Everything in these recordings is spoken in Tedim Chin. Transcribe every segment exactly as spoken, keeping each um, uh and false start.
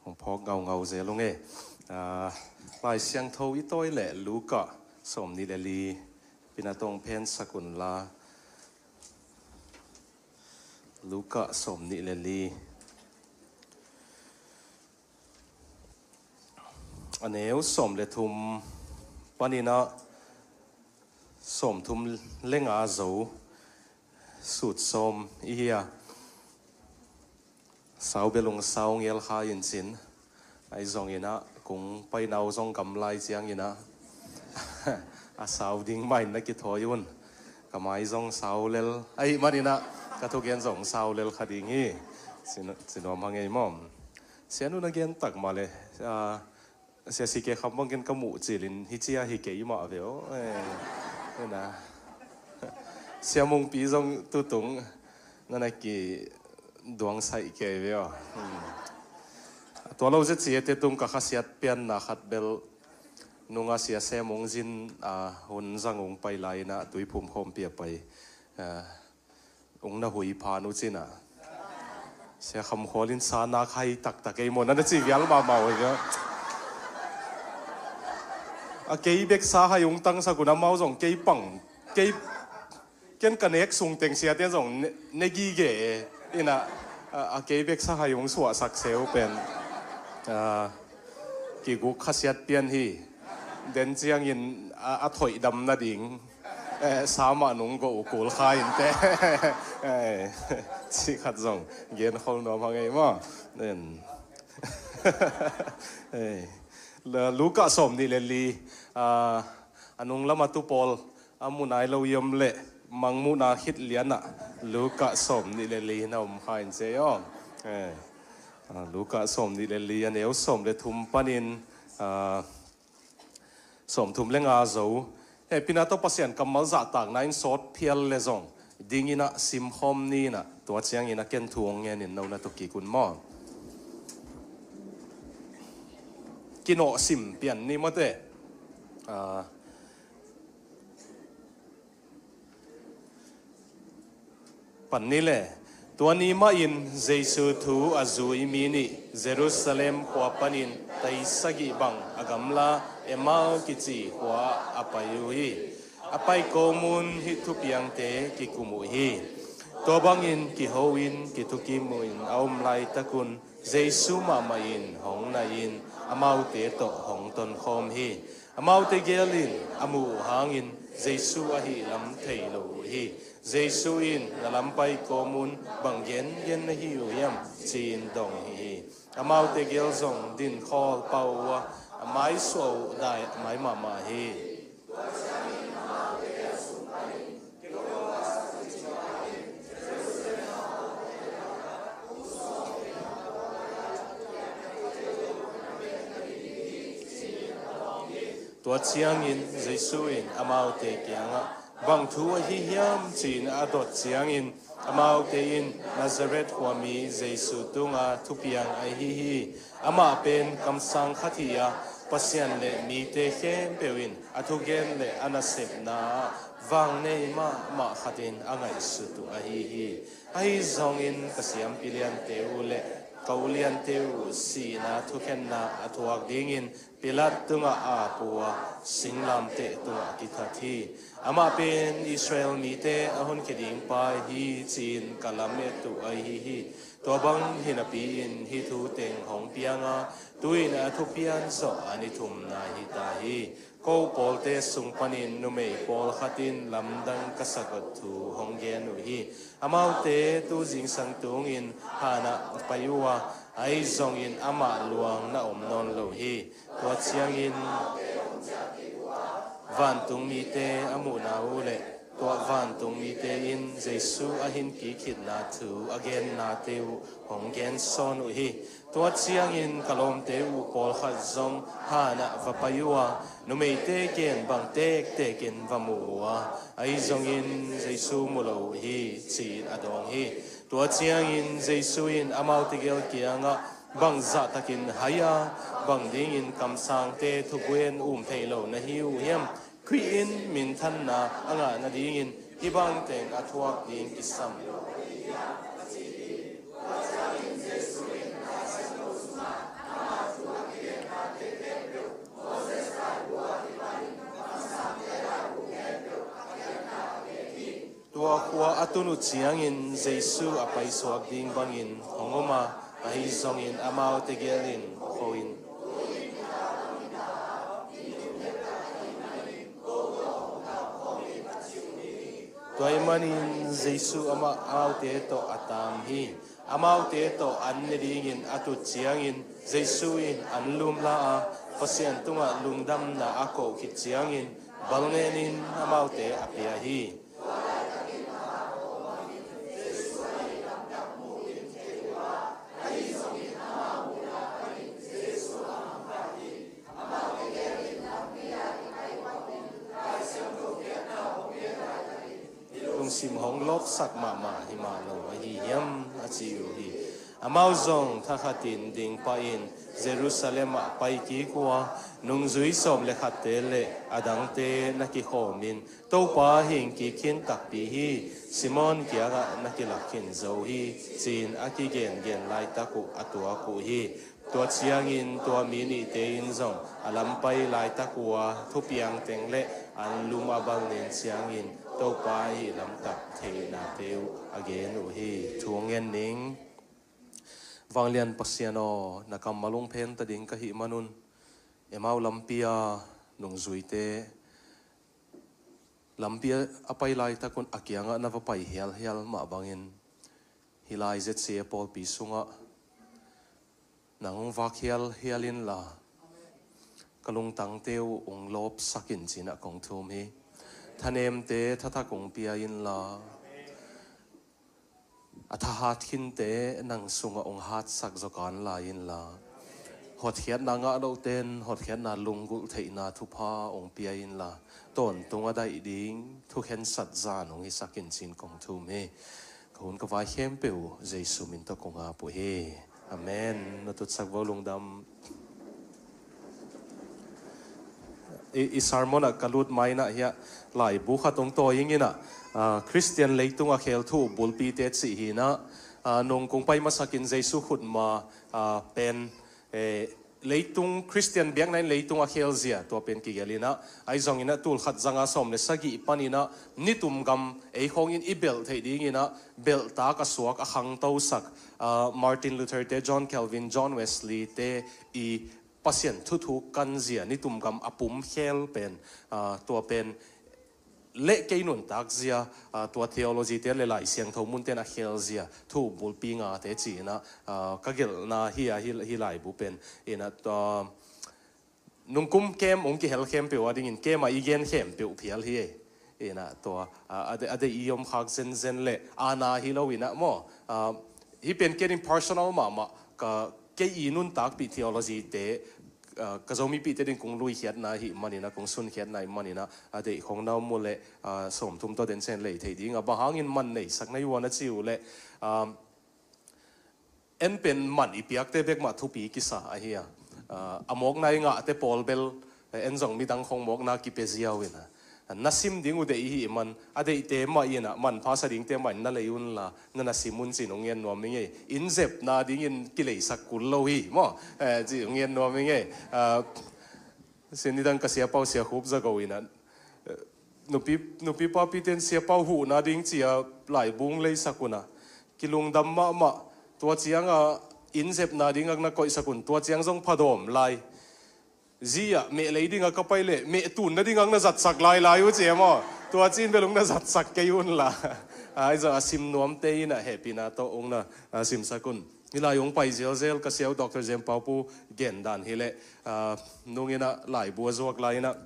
Hong phawk ngaungau zel ung e. Ah, Lai Siangtho i tawi leh Luka sawm nih le li, Pi Natong phensak un la. Luka sawm nih le li, a neu sawm le thum panin ah sawm thum le nga zo sut sawm i hi a. Sau bel ung sau ngial kha in cin. Ahi zongin ah kung painau zong gamlai ciangin ah a sau ding mah in na kithawi un. Ka mai zong sau lel ahih manin ah ka thugen zong sau lel kha ding hi. Ci nuam hang ei maw? Sianu na gen tak mah le, ah, Sia C K Kham bangin ka muh cilin hi cia hi kei mah ve aw. Eh, ena. Sia Mungpi zong tutung na na kiduang saih kei ve aw. Hmm. Tua lo zia ciate tung ka khasiat pianna khat bel nunga Sia Sem Ung Zin a hun zang ung pai lai-in ah Tuiphum khawmpi a pai. Ah, ung na hui phan uh cin ah, Sia Kham Khual in sa nak hai taktak ei maw na na ci vial mahmah uh hi. A kei bek sa hai ung tangsak un amau zong kei pang, kei ken ka nek sung teng siate zong ne, ne gige e. Ina, a, a kei bek sa hai ung suahsak seu pen, a, kiguk khasiat pian hi. Den ciangin a, a thoih dam nading, eh, sa mah nung go uh kul kha in te. Eh, cih khat zong gen khol nuam hang ei maw? Den. Eh, Luka sawm nih le li, ah, a nung lam a tu pawl a mu nai lo i om leh Mangmuhna khit lian ah Luka sawm nih le li na om kha in ci ei aw. Eh, ah, Luka sawm nih le li a neu sawm le thum panin, ah, sawm thum le nga zo. Hehpihna tawh Pasian kammal zahtakna in sawt phial le zong dingin ah simkhawm ni in ah, tua ciangin a ken thu hong ngenin no na tawh kik un maw? Kinawh sim pian ni maw te. Ah, pan ni le. Tua ni mahin Jesu thu a zui mi nih Jerusalem khua panin tai sagih bang a gamla Emau kici khua a pai uh hi. A pai kawmun hih thupiangte kikum uh hi. Tua bangin kiho in kithukim uh in a om laitakun Jesu mahmah in hong nai in amaute tawh hong tonkhawm hi. Amaute gel in a muh uh hangin Jesu ahih lam thei lo uh hi. Jesu in, "Na lam pai kawmun bang gengen na hi uh hiam?" ci-in dong hi hi. Amaute gel zong dinkhawl pah uh a, a maisuah uh dai a mai mahmah hi. Tua ciangin Jesu in amaute kiangah, "Bang thu ahi hiam?" ci-in a dot ciangin, amaute in, "Nazareth khuami Jesu tunga thupiang ahi hi. Amah pen kamsang khat hi a, Pasian le mite khempeuh in a thugen le a nasepna ah vangnei mahmah khatin a ngaihsut uh ahi hi. Ahi zongin ka siampi liante uh le ka u liante uh sihna thukhenna a thuak dingin Pilat tungah ap uh a, singlamteh tungah kithat hi. Amah pen Israel mite a honkhia ding pa hi, ci-in ka lamet uh ahi hi. Tua bang hinapi-in hih thu teng hong piang a, tu-in a thupian zawh a ni thumna hi ta hi. Ko pawlte sung panin numei pawlkhat in lamdang ka sakot thu hong gen uh hi. Amaute tu zingsang tungin hanah pai uh a, ahi zongin amah luang na om nawn lo hi. Tua ciangin vantung mite a muhna uh le tua vantung mite in Jesu a hinkik khitna thu a gennate uh hong gensawn uh hi. Tua ciangin ka lawmte uh pawlkhat zong hanah va pai uh a, numeite gen bang tektekin va mu uh a, ahi zongin Jesu mu lo uh hi, ci-in a dawng hi. Tua ciangin Jesu in amaute gel kiangah, "Bang zahtakin hai a, bang dingin kamsangte thubuai-in um thei lo na hi uh hiam? Khrih in minthanna a ngah nadingin hih bangteng a thuak ding kisam lo ahi hiam?" a ci hi. Tua ciangin Jesu in a sangno sungah A tun uh ciangin Jesu a paisuak ding bangin hong om a, ahi zongin amaute gelin kho in, tua ahih manin Jesu amah amaute tawh a taam hi. Amaute tawh an ne dingin a tut ciangin Jesu in an lumla a, Pasian tungah lungdamna a koh khit ciangin bal nenin amaute a pia hi. Lungsim hong lawpsak mahmah hi mah lo ahi hiam, a ci uh hi. Amau zong thakhatin ding pahin Jerusalem ah pai kik uh a, nungzui sawm le khatte le a dangte na kikhawmin, Topa hing kik khin takpi hi, Simon kiangah na kilak khin zo hi, ci-in a kigengen laitak uh a tuak uh hi. Tua ciangin tua mi nihte in zong a lampai laitak uh a thupiang teng le an lum a bal nen ciangin Topa hih lamtak theihnate uh a gen uh hi. Thu hong ngen ning. Vanglian Pasian aw, na kammal hong phen ta ding ka hih manun, Emau lampi a nungzuite lampi a pai laitakun a kiangah na va pai hialhial mah bangin, hih lai Z C A pawlpi sungah nang hong vak hialhial inla, ka lungtangte uh hong lawpsak in, ci-in ah kong thum hi. Thanemte thathak hong pia inla, a thahat khinte nang sungah hong hatsak zaw kan lai inla, hotkhiatna ngah loten hotkhiatna lunggulh theihna thupha hong pia inla, tawntung a daih ding thukhensat zan hong hisak in, ci-in kong thum hi. Ka hun ka vai khempeuh Jesu min tawh kong ap uh hi. Amen. Na tutsak vo, lungdam. I, i sermon ah ka lut ma-in ah hiah laibu khat hong tawi ing in ah, ah, Khristian leitung a khel thu bulpite cih hi in ah, ah, nung kong pai masakin Jesu khutma, ah, pen, eh, leitung, Khristian biakna in leitung a khel zia tua pen kigelh in ah, ahi zongin ah tul khat zanga sawm le sagih panin ah nitum gam ei khawngin i belh theih dingin ah belhtak a suak a khangtosak, ah, Martin Luther te, John Calvin, John Wesley te i Pasian thuthuk kanzia nitum gam a pum khel pen, ah, tua pen le kei nuntak zia, ah, tua theology te le Lai Siangtho munten a khel zia thu bulpi ngate ci-in ah, ah, ka gelhna hi a, hi, hi laibu pen in ah, tua nungkum kem hong kihel khempeuh a dingin kem ah i gen khempeuh phial hi e. In ah tua, ah, a de, a deih i om khak zenzen le ana hi lo in ah maw, ah, hih pen ken in personal mahmah ka, kei i nuntakpih theology te, ah, ka Zomipihte ding kong luikhiatna ahih manin ah, kong sunkhiatna ahih manin ah, a deih khong na om uh leh, ah, sawmthum tawh den sen lei thei ding a, bang hangin man neisak na hi uh a na ci uh leh, ah, en pen man i piakte bek mah thupi kisa ahi a, ah, a mawkna i ngahte pawl bel, eh, en zong midang khong mawkna kipia ziau in ah, na sim ding uh deih i hih man, a deihte mah in ah, manpha sa dingte mah in na lei unla, na na sim un ci-in hong ngen nuam ing ei. Inn zepna dingin kileisak kul lo hi maw, eh, ci hong ngen nuam ing ei. Ah, sin nidang ka siapau Sia Khup Za Go in ah, eh, nupi, nupi papite in siapau huhna ding ci-a laibu hong leisak un ah, kilungdam mahmah. Tua cianga inn zepna ding ang na koihsak un, tua ciang zong phadawm lai. Zi ah meh lei dingah ka pai leh meh tun nading ang na zatsak lailai uh ci e maw. Tua ci-in bel hong na zatsak kei unla, ahi zong a sim nuamte in ah hehpihna tawh hong na, ah, simsak un. Hih lai hong pai zelzel ka siau Doctor Jem Pau Pu gen dan hi leh, ah, nung in ah laibu a zuak lai in ah,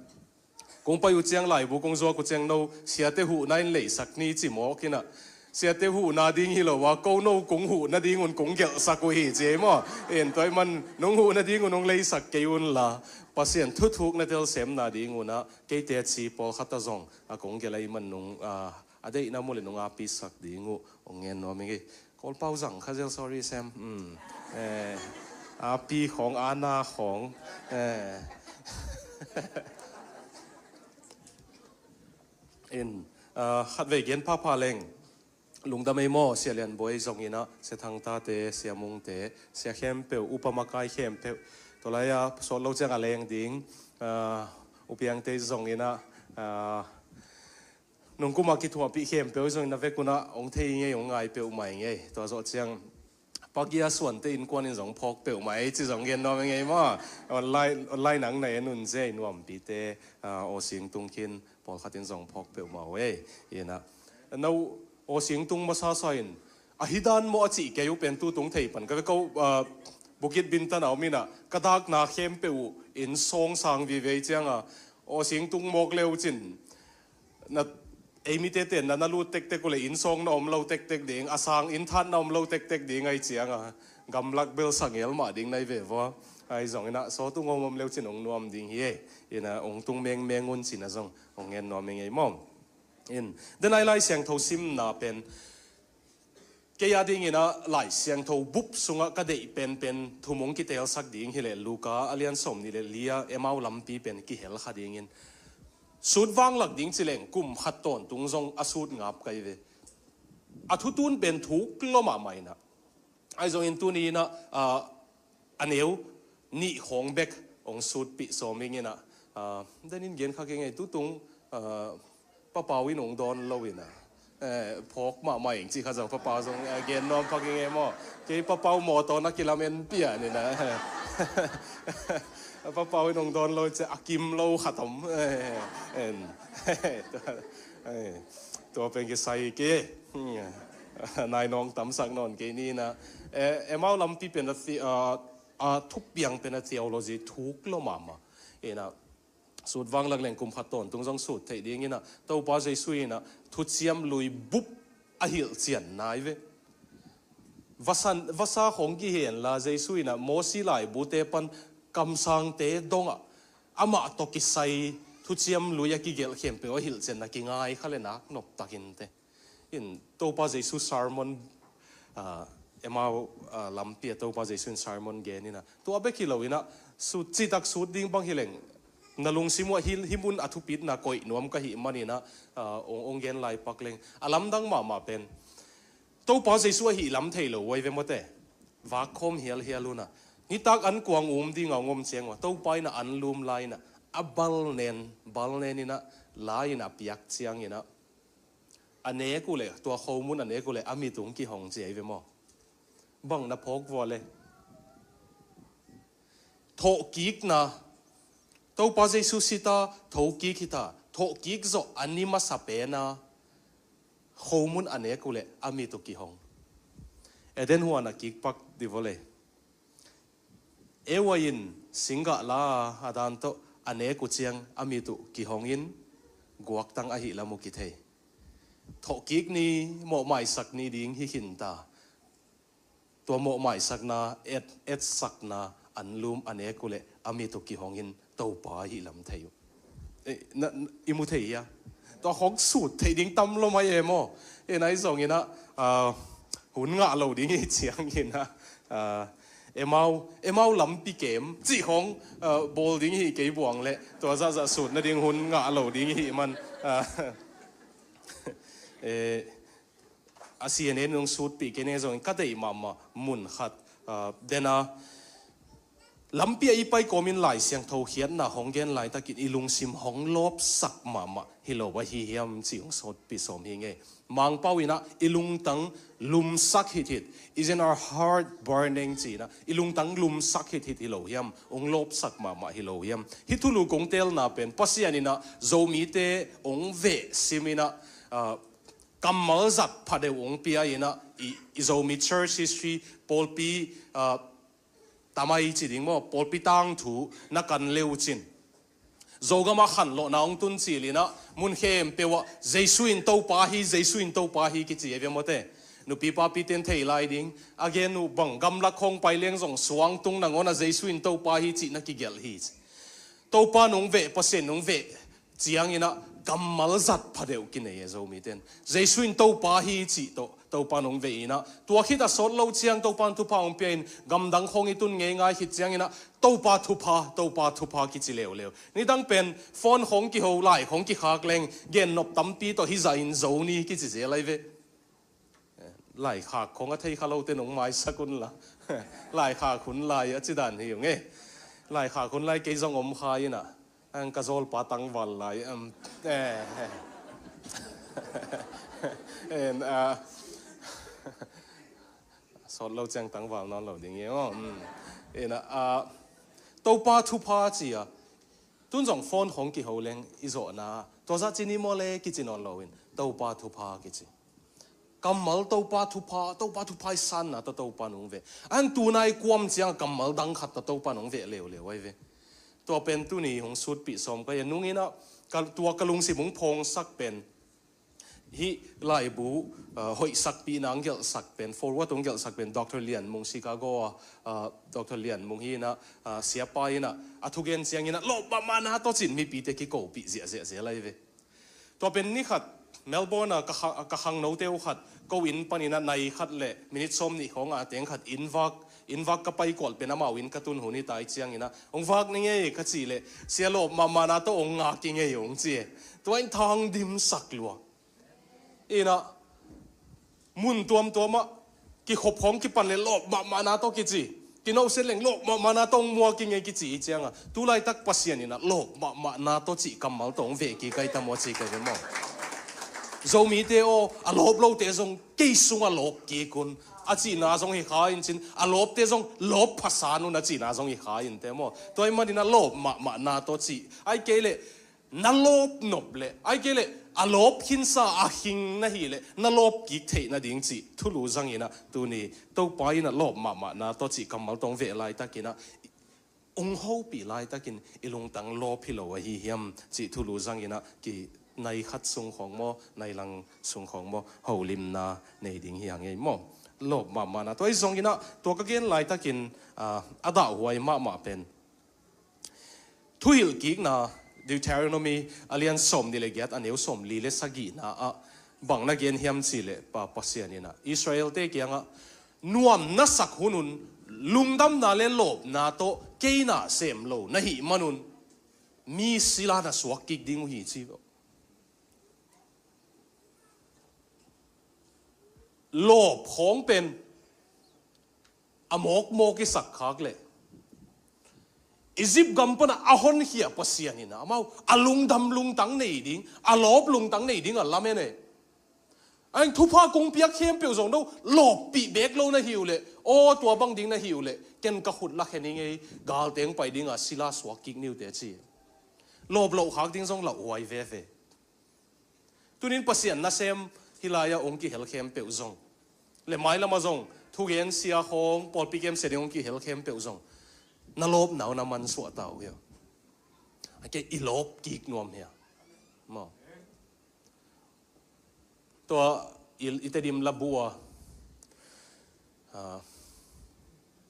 kong pai uh ciang, laibu kong zuak uh ciang, no siate huhna in leisak ni ci mawk in ah, siate huhna ding hi lo a, ko no kong huh nadingun kong gelhsak uh hi ci ei maw. In tua ahih man nung huh nadingun hong leisak kei unla, Pasian thuthuk na telsemna dingun ah keite a ci pawlkhat ah zong a kong gelh ahih man nung, ah, a deihna mu le nung apisak ding uh hong ngen nuam ing ei. Kawlpau zang kha zel, sorry sem. Hmm. Eh, api khawng, ana khawng. Eh. In, ah, khatvei gen phapha leng. Lungdam ei maw, Sia Lian Bawi zong in ah, Sia Thang Tate, Sia Mung te, sia khempeuh, upa makai khempeuh. Tua lai-a sawt lo ciang a leng ding, ah, U Piang te zong in ah, ah, Nungkuma kithuahpih khempeuh zong na vek unah hong thei ngei, hong ngai peuhmah ngei. Tua zawh ciang pagia suante innkuan in zong phawk peuhmah ei ci zong gen nuam ngei maw? Online, online ang na en un zia i nuampite, ah, aw sing tung khin pawlkhat in zong phawk peuhmah uh ei. Inah no aw sing tung masasa in ahi dan maw a cih kei uh pen tu tung thei pan ka ve ko, ah, Bukit Bintang a om inah ka dakna khempeuh uh inn sawng sang vive cianga aw sing tung mawk leu cin na ei mite ten na na lut tektek uh le inn sawng na om lo tektek ding, a sang inn that na om lo tektek ding ahi cianga gamlak bel sangel mah ding na hi ve vua. Ahi zong inah sawt uh ngawm om leu cin hong nuam ding hi ei. Inah hong tung mengmeng un cina zong hong ngen nuam hi ngei maw? In, denai Lai Siangtho simna pen kei a dingin ah Lai Siangtho bup sungah ka deih penpen thum hong kiteelsak ding hileh Luka a lian sawm nih le li a Emau lampi pen kihel kha dingin sut vanglak ding cileng kum khat tawntung zong a sut ngap kai ve. A thutun pen thuk lua mahmah inah ahi zongin tuni inah, ah, a neu nih khawng bek hong sutpih sawm ing inah, ah, denin gen kha kei ngei tutung, ah, Papau in hong dawn lo inah, eh, phawk mahmah ing cih kha zong Papau zong, eh, gen nuam kha kei ngei maw? Kei Papau mawtaw na kilamen pian inah Papau in hong dawn lo in ciah a kim lo khat om, eh, en. Eh, tua pen kisai kei. Nai nawng tamsak nawn kei ni inah, eh, Emau lampi pen a thi-, ah, a thupiang pen a theology thuk lua mahmah. Inah sut vanglak leng kum khat tawntung zong sut theih ding inah Topa Jesu inah thuciam lui bup a hilhcian nai ve. Vasan, vasa khong kihen la Jesu inah Mosi laibute pan kamsangte dongah amah tawh kisai thuciam lui a kigelh khempeuh a hilhcian na kingai kha le nak nop takin te. In Topa Jesu sermon, ah, Emau, ah, lampi a Topa Jesu in sermon gen inah tua bek hi lo inah sut, citak sut ding bang hileng na lungsim uh a hi, hi mun a thupitna koih nuam ka hih man inah, ah, ong, ong gen lai pak leng a lamdang mahmah pen Topa Jesu a hih lam thei lo uh ahi ve mawte. Vak khawm hialhial unah nitak an kuang um dinga ong om ciang uh a Topa inah an lum lai inah a bal nen, bal nen inah lai inah a piak ciang inah a nek uh le, tua khomun a nek uh le a mit ung kihong ci ahi ve maw? Bang na phawk vua le? Thawhkikna, Topa Jesu sita thokik hita, thawhkik zawh a ni masa pena khomun a nek uh le a mit uh kihong. Eden huan a kikpak di vua le. Ewa in singgah la a dan tawh a nek uh ciang a mit uh kihongin guaktang ahi lam uh kithei. Thawhkik ni, mawhmaisak ni ding hi khinta. Tua mawhmaisakna, et, etsakna an lum a nek uh le a mit uh kihongin Topa ahi lam thei uh. Eh, na, na, i mu thei hia? Tua khong sut theih ding tam lo mai e maw? Eh, nai zong inah, ah, hun ngah lo ding hi ciang inah, ah, Emau, Emau lampi kem cih khong, ah, bawl ding hi kei buang le tua zahzah sut nading hun ngah lo ding hi man, ah, eh, a C N N in hong sutpih kei ne zongin ka deih mahmah mun khat, ah, dena lampi a i pai kawmin Lai Siangtho khiatna hong gen laitakin i lungsim hong lawpsak mahmah hi lo ahi hiam cih hong sawtpih sawm hi ngei. Mangpau inah i lungtang lumsak hithit, is in our heart burning ci inah i lungtang lumsak hithit hi lo hiam, hong lawpsak mahmah hi lo hiam? Hih thulu kong telna pen Pasian inah Zomite hong veh sim inah, ah, kammal zat phadeuh hong pia inah i, i Zomi church history pawlpi, ah, tamai ci ding maw, pawlpi tangthu na kan leu cin Zogamah khanlawhna hong tun cil inah mun khempeuh ah Jesu in Topa hi, Jesu in Topa hi kici e ve mawte. Nupi papite in thei lai ding a gen uh bang gamlak khawng pai leng zong suangtung nangawn ah Jesu in Topa hi cih na kigelh hi ci. Topa nong veh, Pasian nong veh ciang inah kammal zat phadeuh kinei e Zomite in. Jesu in Topa hi cih tawh Topa nong veh inah tua khit a sawt lo ciang Topa in thupha hong pia in gamdang khawng i tun ngeingai khit ciang inah Topa thupha, Topa thupha kici leuleu. Nidang pen phone khawng kiho, lai khawng kikhak leng gennop tampi tawh hih zah in zo ni kici zel ahi ve. Laikhak khawng a thei kha lote nong maisak unla. Laikhak hun lai a ci dan hi ung e. Laikhak hun lai kei zong om kha inah. Ang ka zawlpa tangval lai, em, eh, eh. En, ah, sawt lo ciang tangval nawn lo ding hi maw? Mm. En, ah, Topa thupha ci a, tun zong phone khong kiho leng i zawhna, tua zah ci ni maw le kici nawn loin, Topa thupha kici. Kammal Topa thupha, Topa thupha i sanna tawh Topa nong veh. Ang tunai kuam ciang kammal dang khat tawh Topa nong veh leuleu ai ve. Tua pen tuni hong sutpih sawm ka hi a, nungin ah, ka, tua ka lungsim hong phawngsak pen, hih laibu, ah, hoihsakpihna ang gelhsak pen, forward ang gelhsak pen, Doctor Lian Mung, Chicago a, ah, Doctor Lian Mung hi in ah, ah, siapa in ah, a thugen ciangin ah, lawp mahmahna tawh cin mipite kikopih ziahziah zel ai ve. Tua pen ni khat, Melbourne a ka kha-, ka khangnote uh khat, ko inn panin ah nai khat le minute sawm nih khawng a teng khat inn vak, inn vak ka paikual pen amau inn ka tun hun hi ta i ciangin ah, hong vak ni ngei ka cih leh, sia lawp mahmahna tawh hong ngak i ngei hong ci e. Tua in thang dimsak lua. In ah, mun tuamtuam ah, kikhop khawng kipan le lawp mahmahna tawh kici. Kinohset leng lawp mahmahna tawh hong muak i ngei kici i ciang a, tu laitak Pasian in ah lawp mahmahna tawh cih kammal tawh hong veh kik ai ta maw ci ka ve maw? Zomite aw, a lawp lote zong kei sung a lawp kik un, a cihna zong hi kha in cin, a lawpte zong lawp phasan un a cihna zong hi kha in te maw? Tua ahih manin ah lawp mahmahna tawh cih. Ai kei leh, na lawp nop leh, ai kei leh, a lawp khinsa a khing na hih leh, na lawp kik theih nading cih thulu zangin ah, tuni Topa in ah lawp mahmahna tawh cih kammal tawh hong veh laitakin ah, hong hopih laitakin i lungtang lawp hi lo ahi hiam cih thulu zangin ah, ki nai khat sung khawng maw, nai lang sung khawng maw, holimna nei ding hi a ngei maw? Lawp mahmahna tawh ahi zongin ah, tua ka gen laitakin, ah, a dahhuai mahmah pen, Thuhilhkikna, Deuteronomy a lian sawm nih le giat, a neu sawm li le sagihna ah bang na gen hiam cih leh, Pa Pasian in ah Israelte kiangah, nuam na sak hun un lungdamna le lawpna tawh kei na sem lo na hih manun mi sila na suak kik ding uh hi ci. Lawp khawng pen a mawkmawk i sak khak leh, Egypt gam pan a honkhia Pasian in ah amau a lungdam lungtang nei ding, a lawp lungtang nei ding a lamen e. Ahi zongin thupha kong piak khempeuh zong no lawppih beek lo na hi uh leh, aw, tua bang ding na hi uh leh, ken ka khut lakhen i ngei, galteng pai ding a sila suak kik ni uh teh ci. Lawp loh khak ding zong lauhuai veve. Tunin Pasian nasem hih lai-ah hong kihel khempeuh zong, le mailamah zong thugen sia khawng, pawlpi kem sia ding hong kihel khempeuh zong, na lawpna uh na mansuah ta uh hia? A kei i lawp kik nuam hia? Maw? Tua i, i Tedim labu ah, ah,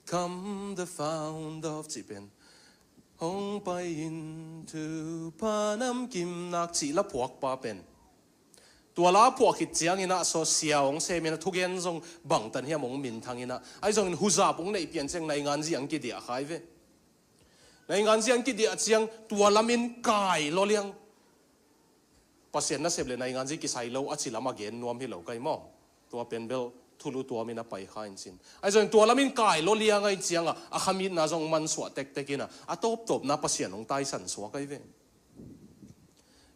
"Come the fount of," cih pen, "Hong pai in thupha namkim nak," cih la phuakpa pen, tua la phuak khit ciangin ah, saw sia hong semin ah, thugen zong bangtan hiam hong minthangin ah, ahi zongin huzap hong neih pian ciang nainganzi hong kidiah khai ve. Nainganzi hong kidiah ciang tua lamin kai lua liang. Pasian nasep le nainganzi kisai lo a ci lam a gen nuam hi lo kai maw? Tua pen bel thulu tuamin a pai kha in cin. Ahi zongin tua lamin kai lua liang ahih ciangah, a khamitna zong mansuah tektek in ah, a tawptawpna Pasian hong taisan suak ahi ve.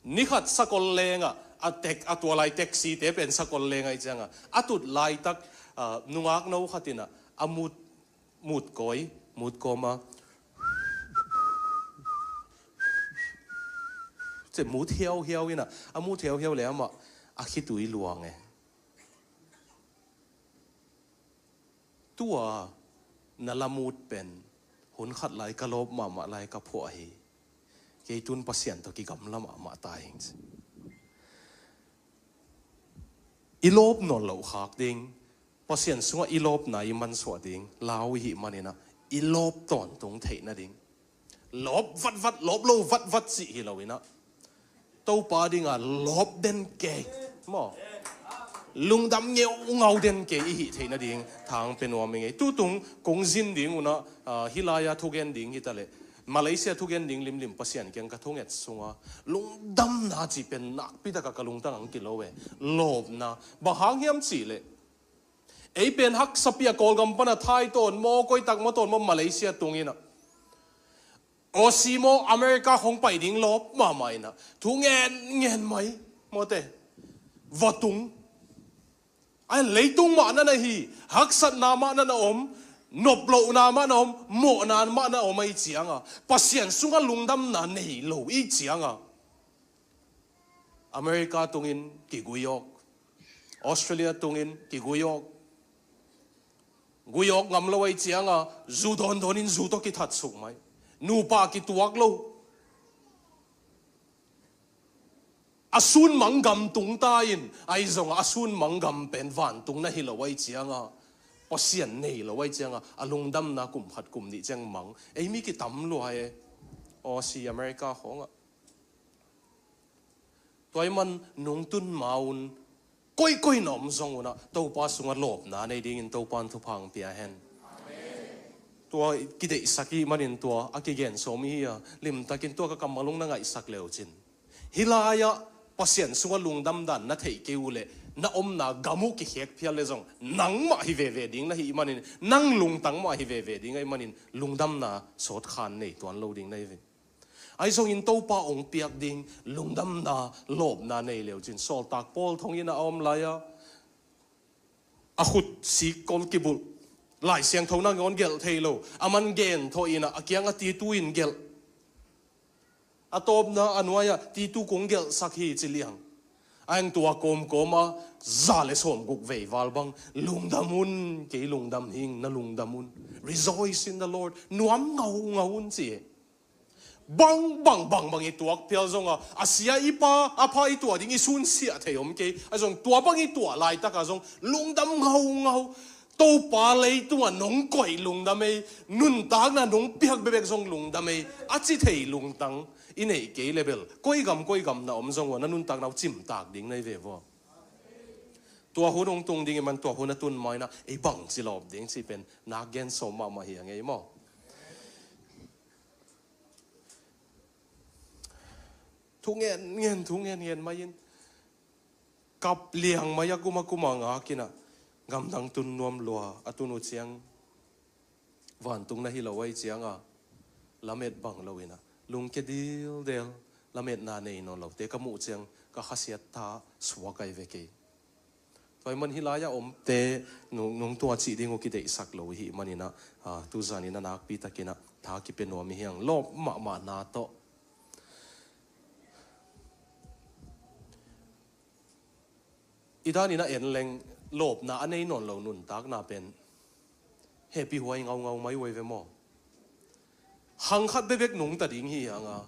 Nikhat sakol lengah, a tek, a tua lai taxi-te pen sakol leng ahih ciangah, a tut laitak, ah, nungak no khat in ah, a mut, mut kawi, mut kawm a, ci mut hiauhiau in ah, a mut hiauhiau le amah a khitui luang e. Tua na lamut pen, hun khat lai ka lawp mahmah lai ka phuah hi. Kei tun Pasian tawh kigamla mahmah ta ing ci. I lawp nawn loh khak ding, Pasian sungah i lawpna i mansuah ding lau i hih manin ah, i lawp tawntung theih nading, lawp vatvat, lawp lo vatvat cih hi lo in ah, Topa dingah lawp den kei, maw, lungdam ngeungau den kei i hih theih nading thang pe nuam i ngei. Tutung kong zin ding un ah, ah, hih lai-a thugen ding hi ta leh, Malaysia thugen ding limlim Pasian kiang ka thunget sungah, lungdamna cih pen nakpi takah ka lungtang ang kilo e. Lawpna, bang hang hiam cih leh, ei pen haksa pi a Kawlgam pan a thai tawn maw, koi tak maw tawn maw, Malaysia tung in ah, Aussie maw, America khong pai ding lawp mahmah in ah, thu ngen ngen mai, mawte. va tung. A leitung mah na na hi, haksatna mah na na om, noplohna mah na om, mawhna mah na om ahih cianga Pasian sungah lungdamna nei lo ahih cianga America tungin kiguiawk, Australia tungin kiguiawk, guiawk ngam lo ahih cianga zu dawndawn in zu tawh kithat suk mai. Nupa kituak lo. A sunmang gam tung ta in, ahi zongah a sunmang gam pen vantung na hi lo ahih cianga Pasian nei lo ahih cianga a lungdamna kum khat kum nih ciang mang. Ei mi kitam lua e. Aussie, America khawngah. Tua ahih man nungtun ma un koikoi na om zong unah Topa sungah lawpna nei dingin Topa in thupha hong pia hen. Tua kideihsak ahih manin tua a kigen sawm hi a, limtakin tua ka kammal hong na ngaihsak leucin, hih lai-ah Pasian sungah lungdam dan na theih kei uh leh na omna gam uh kikhek phial leh zong nangmah hi veve ding na hih manin, nang lungtang mah hi veve ding ahih manin lungdamna sawt khan nei tuan lo ding na hi ve. Ahi zongin Topa hong piak ding lungdamna, lawpna nei leucin, sawltak Paul thong inn a om lai-a, a khut sik kol kibulh, Lai Siangtho nangawn gelh thei lo, a man gen thawh in a kiangah Titu in gelh. A tawpna a nuai-ah Titu kong gelhsak hi ci liang. A hang tua kawmkawm a za le sawmguk vei val bang lungdam un, kei lungdam hing, na lungdam un. Rejoice in the Lord. Nuam ngaungau un ci hi. Bang, bang, bang, bang i tuak phial zonga, a sia i pha, a pha i tuah ding i sunsiah thei om kei. A zong tua bang i tuah laitaka zong lungdam ngaungau. Topa leitungah nong koih lungdam ei, nuntakna nong piak bekbek zong lungdam ei, a ci thei lungtang i neih kei leh bel koi gam koi gam na om zong ua na nuntakna uh cimtak ding na hi ve vua. Tua hun hong tung ding i man tua hun a tun ma-in ah ei bangci lawp ding cih pen nak gen sawm mahmah hi a ngei maw? Thu ngen ngen, thu ngen ngen mai-in kap liang mai a kum a kum a ngak in ah gamdang tun nuam lua a tun uh ciang vantung na hi lo ahih cianga lamet bang lo in ah lungke dildel, lametna nei nawn lote ka muh ciang ka khasiat tha suak ahi ve kei. Tua ahih man hih lai-a omte nung, nung tua cih ding uh kideihsak lo i hih manin ah, ah, tuzan in a nakpi takin ah tha kipia nuam i hi hang, lawp mahmahna tawh. I dan in a en leng lawpna a nei nawn lo nuntakna pen hehpihhuai ngaungau mai uh ahi ve maw? Hang khat bekbek nungta ding hi hang a,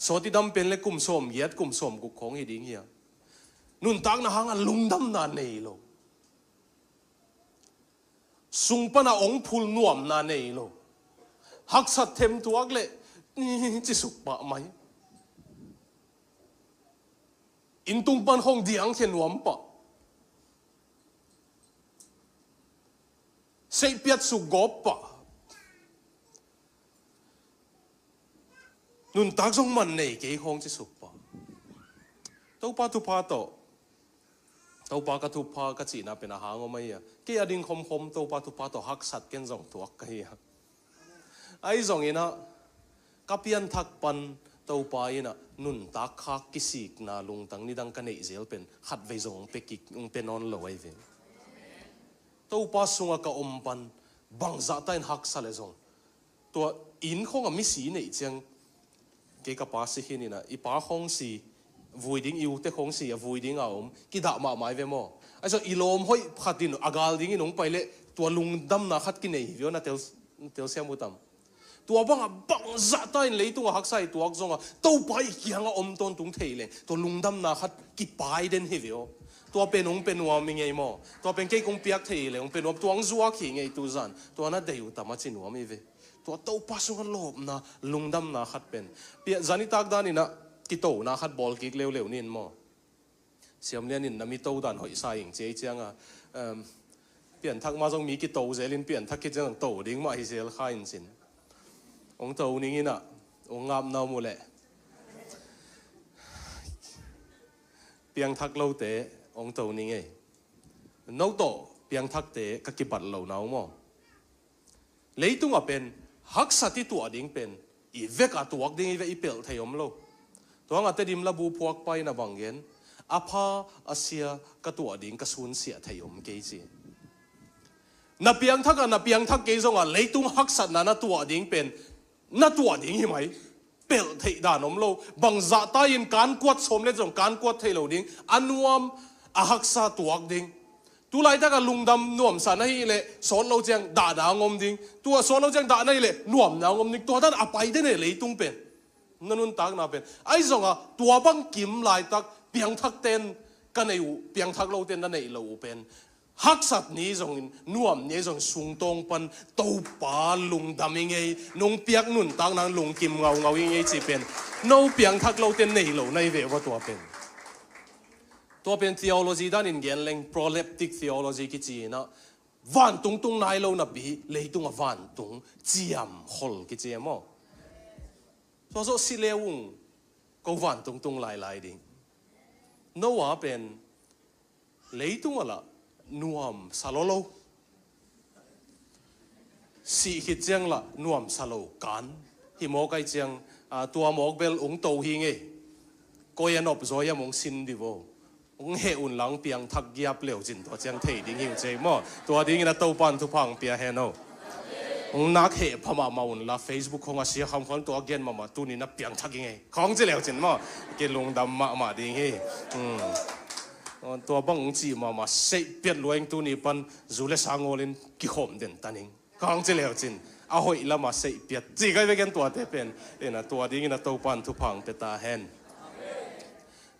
sawt i dam pen le kum sawmgiat kum sawmguk khawng hi ding hi a, nuntakna hanga lungdamna nei lo, sung pana hong phul nuamna nei lo, haksat them tuak le ci suk pah mai. Inntung pan khawng diangkhia nuam pah, seihpiat suk gawp pah, nuntak zong man nei kei khawng ci suk pah. Topa thupha tawh, Topa ka thupha ka cihna pen a hang om ahi a, kei a ding khomkhom Topa thupha tawh haksat ken zong tuak ka hi a. Ahi zongin ah ka pianthak pan Topa in ah nuntak khak kisikna lungtang nidang ka neih zel pen khatvei zong hong pia kik, hong pia nawn lo ahi ve. Topa sungah ka om pan bangzah ta in haksa le zong, tua inn khawngah misi neih ciang, kei ka pa si khin in ah i pa khawng si vui ding, i ute khawng si a vui ding a om, kidah mahmah ahi ve maw? Ahi zong i lawm hoih khat in a gal dingin hong pai leh tua lungdamna khat kinei hi ve aw, na tel, telsiam uh tam? Tua bangah bangzah ta in leitungah haksa i tuak zongah Topa i kiangah om tawntung thei leng tua lungdamna khat kipai den hi ve aw. Tua pen hong pia nuam i ngei maw? Tua pen kei kong piak thei hi leng hong pia nuam, tua hong zuak hi ngei tuzan. Tua na deih uh tam a ci nuam hi ve. Tua Topa sungah lawpna, lungdamna khat pen. Pia, zan i tak dan in ah kitona khat bawl kik leuleu nin maw? Siamlian in na mi to dan hoih sa ing ci ei cianga, em, pianthak ma zong mi kito zel in pianthak khit ciang to ding mah hi zel kha in cin. Hong to ning in ah, hong ngapna om uh leh piangthak lote hong to ning ei. No tawh piangthakte ka kibat lo na uh maw? Leitungah pen haksat i tuah ding pen i vekah tuak ding i vek i pelh thei om lo. Tua hangah Tedim labu phuakpa in a bang gen, A pha a sia ka tuah ding ka sunsiah thei om kei ci. Na piangthak a na piangthak kei zongah leitung haksatna na tuah ding pen na tuah ding hi mai. Pelh theih dan om lo. Bangzah tai-in kan kuat sawm le zong kan kuat thei lo ding. A nuam a haksa tuak ding. Tulaitak a lungdam nuamsa na hih leh sawt lo ciang dahna ang om ding. Tua sawt lo ciang dahna hih leh nuamna ang om ding. Tua dan a pai den e leitung pen. Na nuntakna pen. Ahi zongah tua bang kim laitak piangthak ten ka nei uh, piangthak lo ten na neih lo uh pen. Haksat ni zongin, nuam ni zong sungtawng pan Topa lungdam i ngei, nong piak nuntakna lungkim ngaungau i ngei ci pen. No piangthak lo ten nei lo na hi ve ua tua pen. Tua pen theology danin gen leng proleptic theology kici inah, vantung tung nai lo napi, leitung a vantung ciam khol kici e maw? Tua zawh si le ung, ko vantung tung lailai ding. Noah pen leitung a lah nuam sa lo lo. Sih khit ciang lah nuam sa lo kan. Hi mawk ai ciang, ah, tua mawk bel ung to hi ngei. Koi a nop zaw hiam ung sin di vo. Ung heh un lang piangthak giap leu cin tua ciang thei ding hi uh cei maw. Tua dingin a Topan thupha ang pia hen o. Ung nak heh pha mahmah un la Facebook khong a sia kham khon tua gen mahmah tuni na piangthak i ngei. Khong ci leu cin maw. Kilungdam mahmah ding hi. Hmm. Tua bang ung ci mahmah seih piat luaing tuni pan zu le sa ngawlin kikhawm den taning. Khong ci leu cin. A hoih lama seih piat. Ci kai veken tuate pen. Ina tua dingin a Topan thupha ang pia ta hen.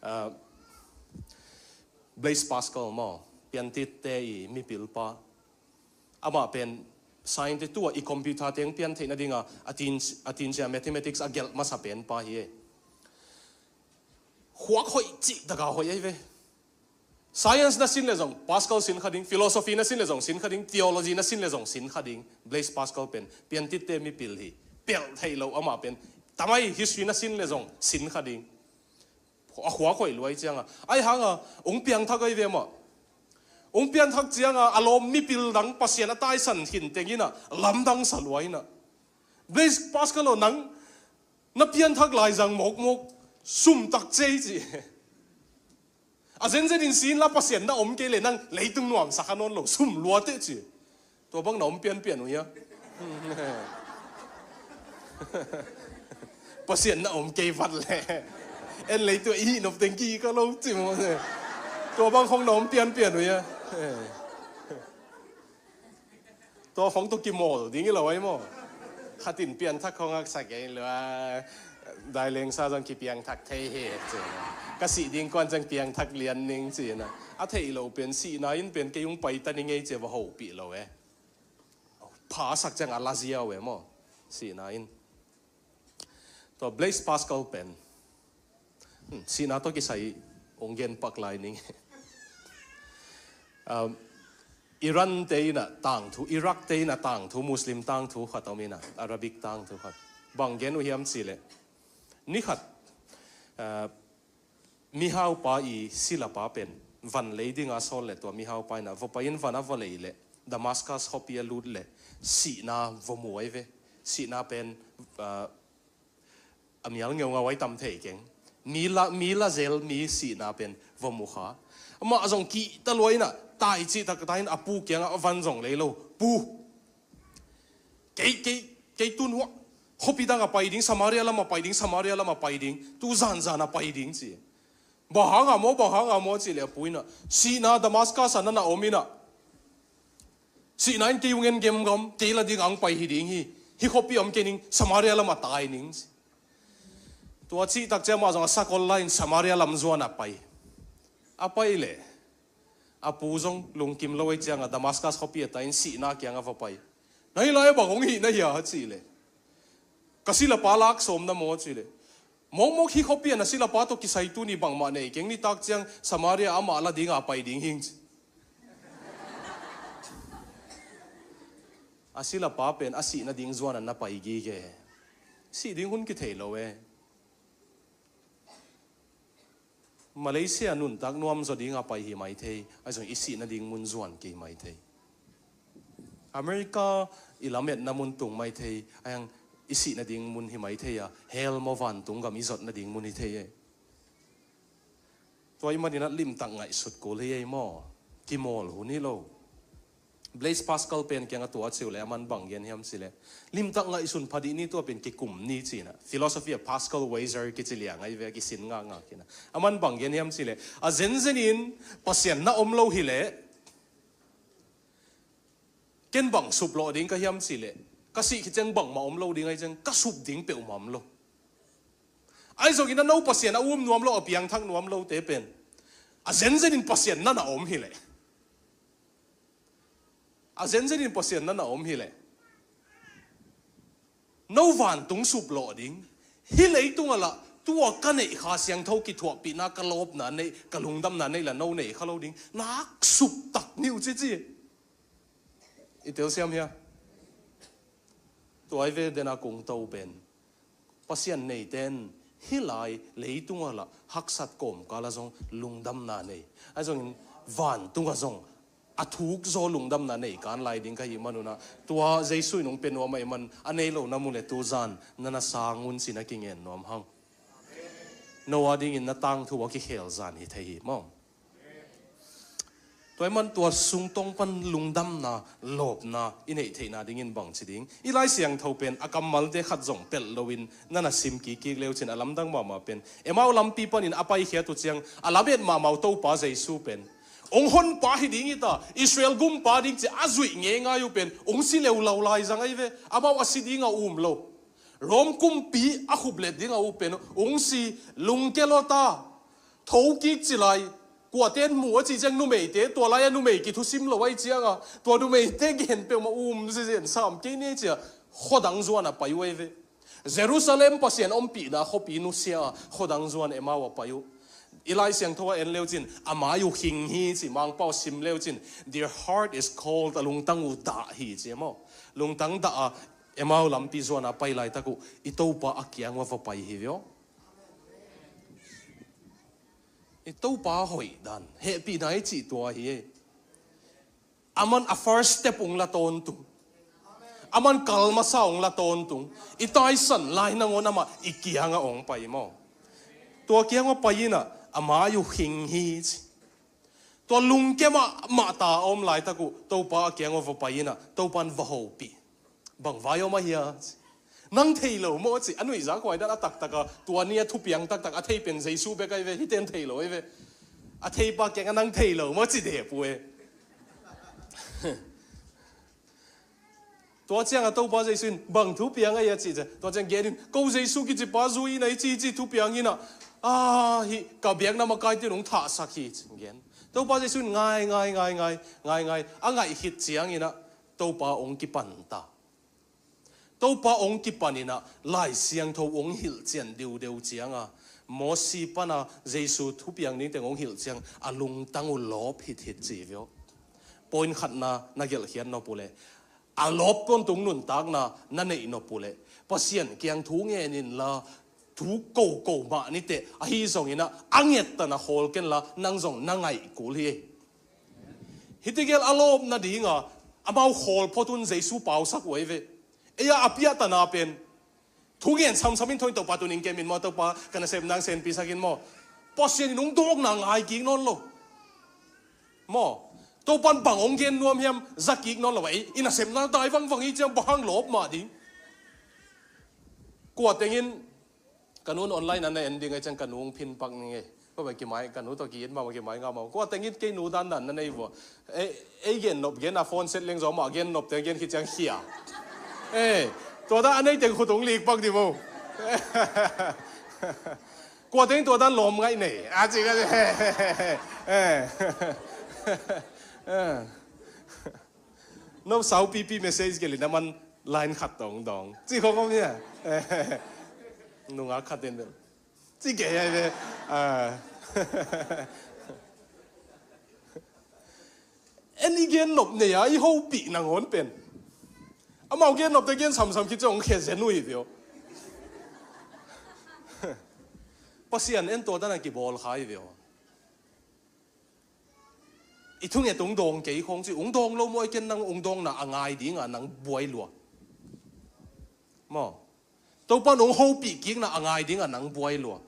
Ah, Blaise Pascal maw, piantitte i mipilpa. Amah pen scientist tua i computer teng pian theih nadinga a tin, a tin cia mathematics a gelh masa pen pa hi e. Khuak hoih cih taka hoih ahi ve. Science na sin le zong Pascal sin kha ding, philosophy na sin le zong sin kha ding, theology na sin le zong sin kha ding. Blaise Pascal pen piantitte mipil hi. Pelh theih lo amah pen tamai history na sin le zong sin kha ding. A khuak hoih luai cianga. Ai hanga, ung piangthak ai ve mah. Ung piangthak cianga, a lawm mipil dang Pasian a taisan khin tengina, lamdang sa luai na. Blaise Pascal aw nang, na piangthak lai zang mawkmawk, sum tak cei ci. A zenzen in sin la Pasian na om kei le nang leitung nuam sa kha nawn lo, sum luate ci. Tua bang na om pianpian uh hia? Pasian na om kei vat le. En lei tua i hih nop teng ki ka lo ci maw se. Tua bang khong na om pianpian uh hia? Tua khong tua kimawl ding i lo ai maw. Khatin pianthak khong haksa kei lo a. Dailengsa zong kipiangthak thei hi ci. Ka sih ding kuan zong piangthak lian ning ci na. A theih lo pen sihna in pen kei ung paita ni ngei ci va hopih lo e. Phasak ciang a la ziau e maw. Sihna in. Tua Blaise Pascal pen. Hmm, sihna tawh kisai ong gen pak lai ning. Um, Iran te ina tangthu, Iraq te ina tangthu, Muslim tangthu khat om ina, Arabic tangthu khat. Bang gen uh hiam cih leh. Ni khat, uh, mihaupa i silapa pen van lei dinga sawl le tua mihaupa ina va pai in van a va lei le Damascus khuapi a lut le sihna va mu ai ve. Sihna pen, ah, a mial ngeungau ai tam thei keng. Mi la, mi la zel mi sihna pen va mu kha. Amah zong kihta luai ina tai cih takta in a pu kiangah a van zong lei lo. Pu. Kei, kei, kei tun huah. Khuapi dang a pai ding, Samaria lam a pai ding, Samaria lam a pai ding. Tu zanzan a pai ding ci. Bang hanga maw, bang hanga maw ci le a pu ina. Sihna Damascus a nana om ina. Sihna in kei ung en gemgam, kei la ding ang pai hi ding hi. Hi khuapi om kei ning, Samaria lam a tai ning ci. Tua cih tak ciang amah zong a sakol la in Samaria lam zuan a pai. A pai le. A pu zong lungkim lo ei cianga Damascus khuapi a tai in sihna kianga va pai. Na hi lai bang hong hih na hia cih le. Ka silapa lak sawm na maw cih le. Mawkmawk hi khuapi a na silapa tawh kisai tuni bangmah nei keng nitak ciang Samaria amah la dinga pai ding hing ci. A silapa pen a sih nading zuan a na pai gige. Sih ding hun kithei lo e. Malaysia nuntak nuam zaw dinga pai hi mai thei, ahi zong i sih nading mun zuan kei mai thei. America i lametna mun tung mai thei, ahi zong i sih nading mun hi mai thei a, hell maw vantung gam i zot nading mun hi thei e. Tua ahih manin ah limtak ngaihsut kul hi ei maw. Kimawl hun hi lo. Blaise Pascal pen kiangah tua ci uh leh aman bang gen hiam cih leh, limtak ngaihsun pha dih ni, tua pen kikum ni ci-in ah. Philosophy of Pascal Weiser kici liang ahi ve, kisin ngakngak in ah. Aman bang gen hiam cih leh, a zenzen in Pasian na om lo hi leh ken bang suplawh ding ka hiam cih leh, ka sih khit ciang bangmah om lo ding ahi ciang ka sup ding peuhmah om lo. Ahi zongin ah no Pasian a um nuam lo, a piangthak nuam lote pen a zenzen in Pasian na na om hi leh, a zenzen in Pasian na na om hi leh, no vantung suplawh ding, hih leitungah lah tua ka neih Kha Siangtho kithuahpihna, ka lawpna neih, ka lungdamna neih lah no nei kha lo ding, nak sup tak ni uh ci ci. I telsiam hia? Tua ahi ve, den a kong to pen, Pasian neite in hih lai leitungah lah haksat kawmkalah zong lungdamna nei, ahi zongin vantungah zong a thuk zaw lungdamna nei kan lai ding ka hih manun ah, tua Jesu in hong pia nuam ahih man a nei lo na mu leh tu zan na na sang un ci-in a kingen nuam hang. No a dingin na tangthu a kikhel zan hi thei hi maw. Tua ahih man tua sungtawng pan lungdamna, lawpna i neih theihna dingin bangci ding? I Lai Siangtho pen a kammalte khat zong pelh loin na na sim kikkik leu cin, a lamdang mahmah pen Emau lampi panin a paikhiat uh ciang a lamet mahmah uh Topa Jesu pen hong honpa hi ding hi ta, Israel gumpa ding ci a zuih ngeingai uh pen hong si leuleu lai zang ahi ve. Amau a si dingah um lo. Rom kumpi a khuplet dingah uh pen hong si, lungkia lua ta, thokik ci lai. Kuate in mu a cih ciang numeite, tua lai-a numei kithusim lo ahih ciangah tua numeite gen peuhmah um zizen sam kei ni ci-a khuadang zuan a pai uh ahi ve. Jerusalem Pasian ompihna khuapi nusia a khuadang zuan Emau a pai uh. I Lai Siangtho ah en leu cin, a mai uh khing hi ci, Mangpau sim leu cin, their heart is cold, a lungtang uh dah hi ci maw. Lungtang dah a Emau lampi zuan a pai laitak uh i Topa a kiang uah va pai hi ve aw. I Topa hoih dan, hehpihna i cih tua hi. Aman a first step hong la tawntung. Aman kal masa hong la tawntung. I taisan lai nangawn amah i kiangah hong pai maw. Tua kiangah pai in ah, a mai uh khing hi ci. Tua lungkia mahmah ta a om laitak uh Topa a kiangah va pai in ah, Topa in va hopih. Bang vai om a hia? Nang thei lo maw ci, a nuihzak huai dan a taktak a, tua ni a thupiang taktak a thei pen Jesu bek ahi ve, hihte in thei lo ahi ve. A theipa kiangah nang thei lo maw ci dep uh e. Tua ciangah Topa Jesu in bang thupiang ahi a cih ciang, tua ciang gen in, ko Jesu kicipa zui in a i ci, i ci thupiang in ah, a, hih ka biakna makaite in hong thahsak hi ci gen. Topa Jesu in ngai, ngai, ngai, ngai, ngai, ngai, a ngaih khit ciangin ah Topa hong kipan ta. Topa hong kipan in ah Lai Siangtho hong hilhcian diudeu ciangah, Mosi pana Jesu thupiang dingteng hong hilh ciang a lungtang uh lawp hithit ci ve aw. Point khatna na gelhkhiat nop uh leh, a lawp tawntung nuntakna na neih nop uh leh, Pasian kiang thu ngen inla, thu koko mah ni teh, ahi zongin ah a ngettana khawl kenla, nang zong na ngaih kul hi. Hih tegel a lawp nadinga amau khawl phot un Jesu pausak uh ahi ve. Ei-a a piahtana pen thu ngen samsam in, tho in Topa tuni-in kem in maw, Topa ka nasepna hong senpisak in maw. Pasian in hong dawkna ngai kik nawn lo maw. Topa in bang hong gen nuam hiam za kik nawn lo. Ei i nasepna dai vangvang hi ciang bang hang lawp mah ding. Kua tengin ka nu in online ah na en ding ahih ciang ka nu hong phin pak ning ei. Kua bang kimai, ka nu tawh ki-it mahmah, kimai ngah mahmah. Kua tengin kei nu dandan na nei vua. Ei, ei gen nop gen a, phone set leng zaw mah, gen nop teng gen khit ciang khia. Eh, tua dan a nei teng khut hong lik pak di maw. Kua tengin tua dan lawm ngaih nei a ci ka. Eh. Eh. No saupipi message gelh in a man line khat tawh hong dawng ci khong om hia? Nungak khat in bel ci kei ahi ve. Ah. En i gen nop nei a i hopih nangawn pen, amau gen nopte gen samsam khit ciang hong khia zen uh hi ve aw. Pasian en tua dan a kibawl kha hi ve aw. I thunget hong dawng kei khong ci, hong dawng lo maw, ei ken nang hong dawngna a ngai dinga nang buai lua maw. Topa in hong hopih kikna a ngai dinga nang buai lua.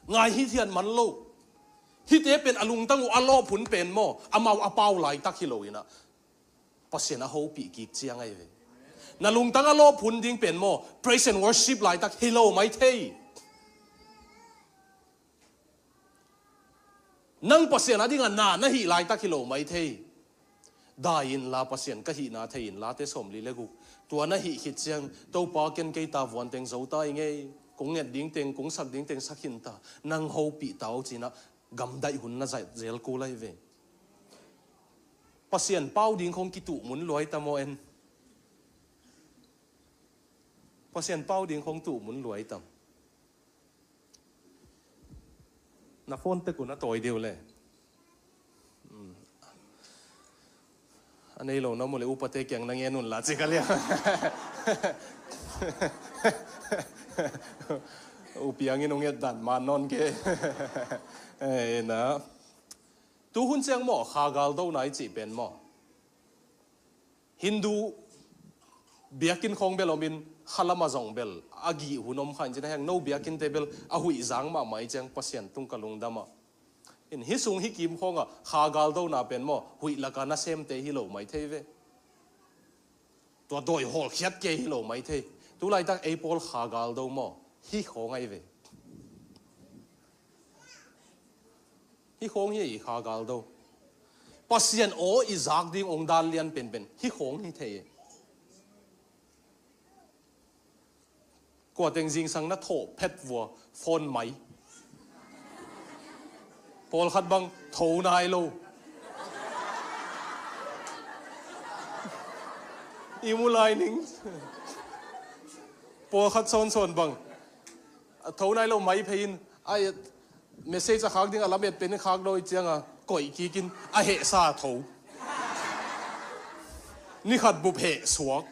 Ngai hithiat man lo. Hihte pen a lungtang uh a lawp hun pen maw, amau a pau laitak hi lo inah, Pasian a hopih kik ciang ahi ve. Na lungtang a lawp hun ding pen maw, praise and worship laitak hi lo mai thei. Nang Pasian a dingah na na hih laitak hi lo mai thei. Dai inla Pasian ka hihna thei inla, te sawmli le guk. Tua na hih khit ciang, Topa, ken kei ta vuan teng zo ta i ngei. Kong nget ding teng, kong sak ding teng sak khin ta. Nang hopih ta o cinah gamdaih hun na zaih zel kul ahi ve. Pasian pau ding khong kituh mun luai ta maw en? Pasian pau ding khong tuh mun luai tam? Na phone tek un a tawi deuh le. Hmm. A nei lo na mu le upate kiang na ngen un la cik a liang. U Piang in ung et dan man nawn ke. Eh, na. Tu hun ciang maw, kha galdona i cih pen maw, Hindu biakinn khawng bel omin, khalam a zong bel a gih hun om kha in cin a, heng no biakinnte bel a huih zang mahmah i ciang Pasian tung ka lungdam ah. In hih sung hih kim khawngah kha galdona pen maw, huih laka nasemte hi lo mai thei ve. Tua dawi hawlkhiat ke hi lo mai thei. Tu laitak ei pawl kha galdo maw, hih khawng ahi ve. Hih khawng hi i kha galdo. Pasian aw i zak ding ong dan lian penpen hih khawng hi thei. Kua teng zingsang na thawh phet vua, phone mai. Pawlkhat bang tho nai lo. I mu lai ning. Pawlkhat sawnsawn bang a tho nai lo mai phei in, a et message a khak ding a lam et pen khak dawi cianga koih kikin a hehsa tho. Ni khat bup heh suak.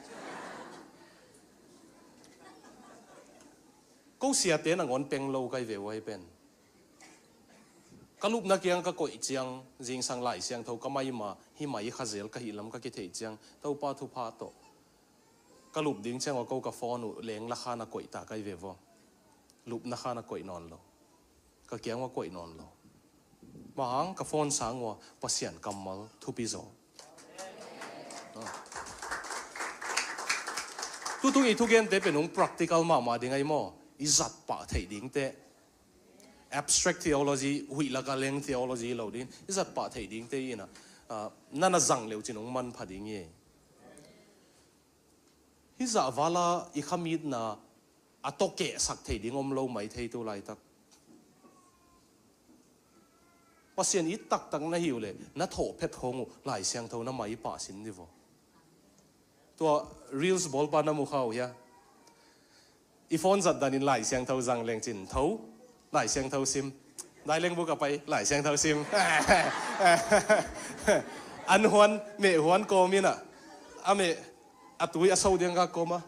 Ko siate nangawn peng lo kai ve uai pen. Ka lupna kiang ka koih ciang, zingsang Lai Siangtho ka mai ma, hi mai kha zel ka hih lam ka kitheih ciang, Topa thupha tawh. Ka lup ding ciang aw ko ka phone uh leng la khan a koih ta kai ve vaw. Lupna khan a koih nawn lo. Ka kiang a koih nawn lo. Mahang ka phone sang ua Pasian kammal thupi zaw. Tutung i thugente pen ung practical mahmah ding ahi maw? I zat pah theih dingte. Abstract theology, huih laka leng theology lo ding. I zat pah theih dingte ina, ah, nana zang leu cin ung manpha ding hi. Hih zah vala i khamitna a tawkehsak thei ding om lo mai thei tu laitak. Pasian it taktak na hi uh le, na thawh phet khawng uh Lai Siangtho na mai pah sin ni vaw. Tua reels bawlpa na mu kha uh hia? I phone zat danin Lai Siangtho zang leng cin tho, Lai Siangtho sim. Dai leng buk a pai, Lai Siangtho sim. An huan, meh huan kawm ina, a meh a tui a so diang ka kawm a.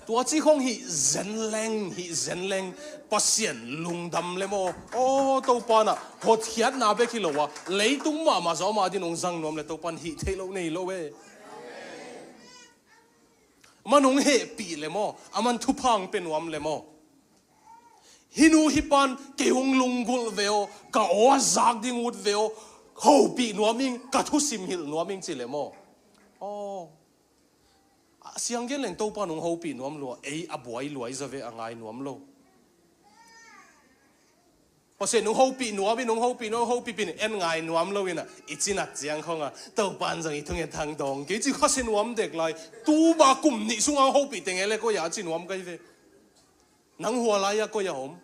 Tua ci khong hih zen leng, hih zen leng, Pasian lungdam le maw. Aw, Topa na hotkhiatna bek hi lo a, leitung mahmah zaw mah din ong zang nuam le Topa na hih theih lo nei lo e. Man ong hehpih le maw, a man thuphang pe nuam le maw. Hih nu hih pan kei hong lunggulh ve aw, ka aw a zak ding ut ve aw, hopih nuam ing, ka thusim hilh nuam ing ci le maw. Aw. A siang gen leng Topa nung hopih nuam lua, ei a buai luai zaw ve a ngai nuam lo. Pasian nung hopih nuam in, nung hopih nuam, hopih pin en ngai nuam lo ina, i cinat ciang khonga, Topa in zong i thunget thang dawng kei ci khasia nuam dek lai. Tu ba kum nih sunga hopih teng e le koi a ci nuam kai ve. Nang hua lai-a koi a om.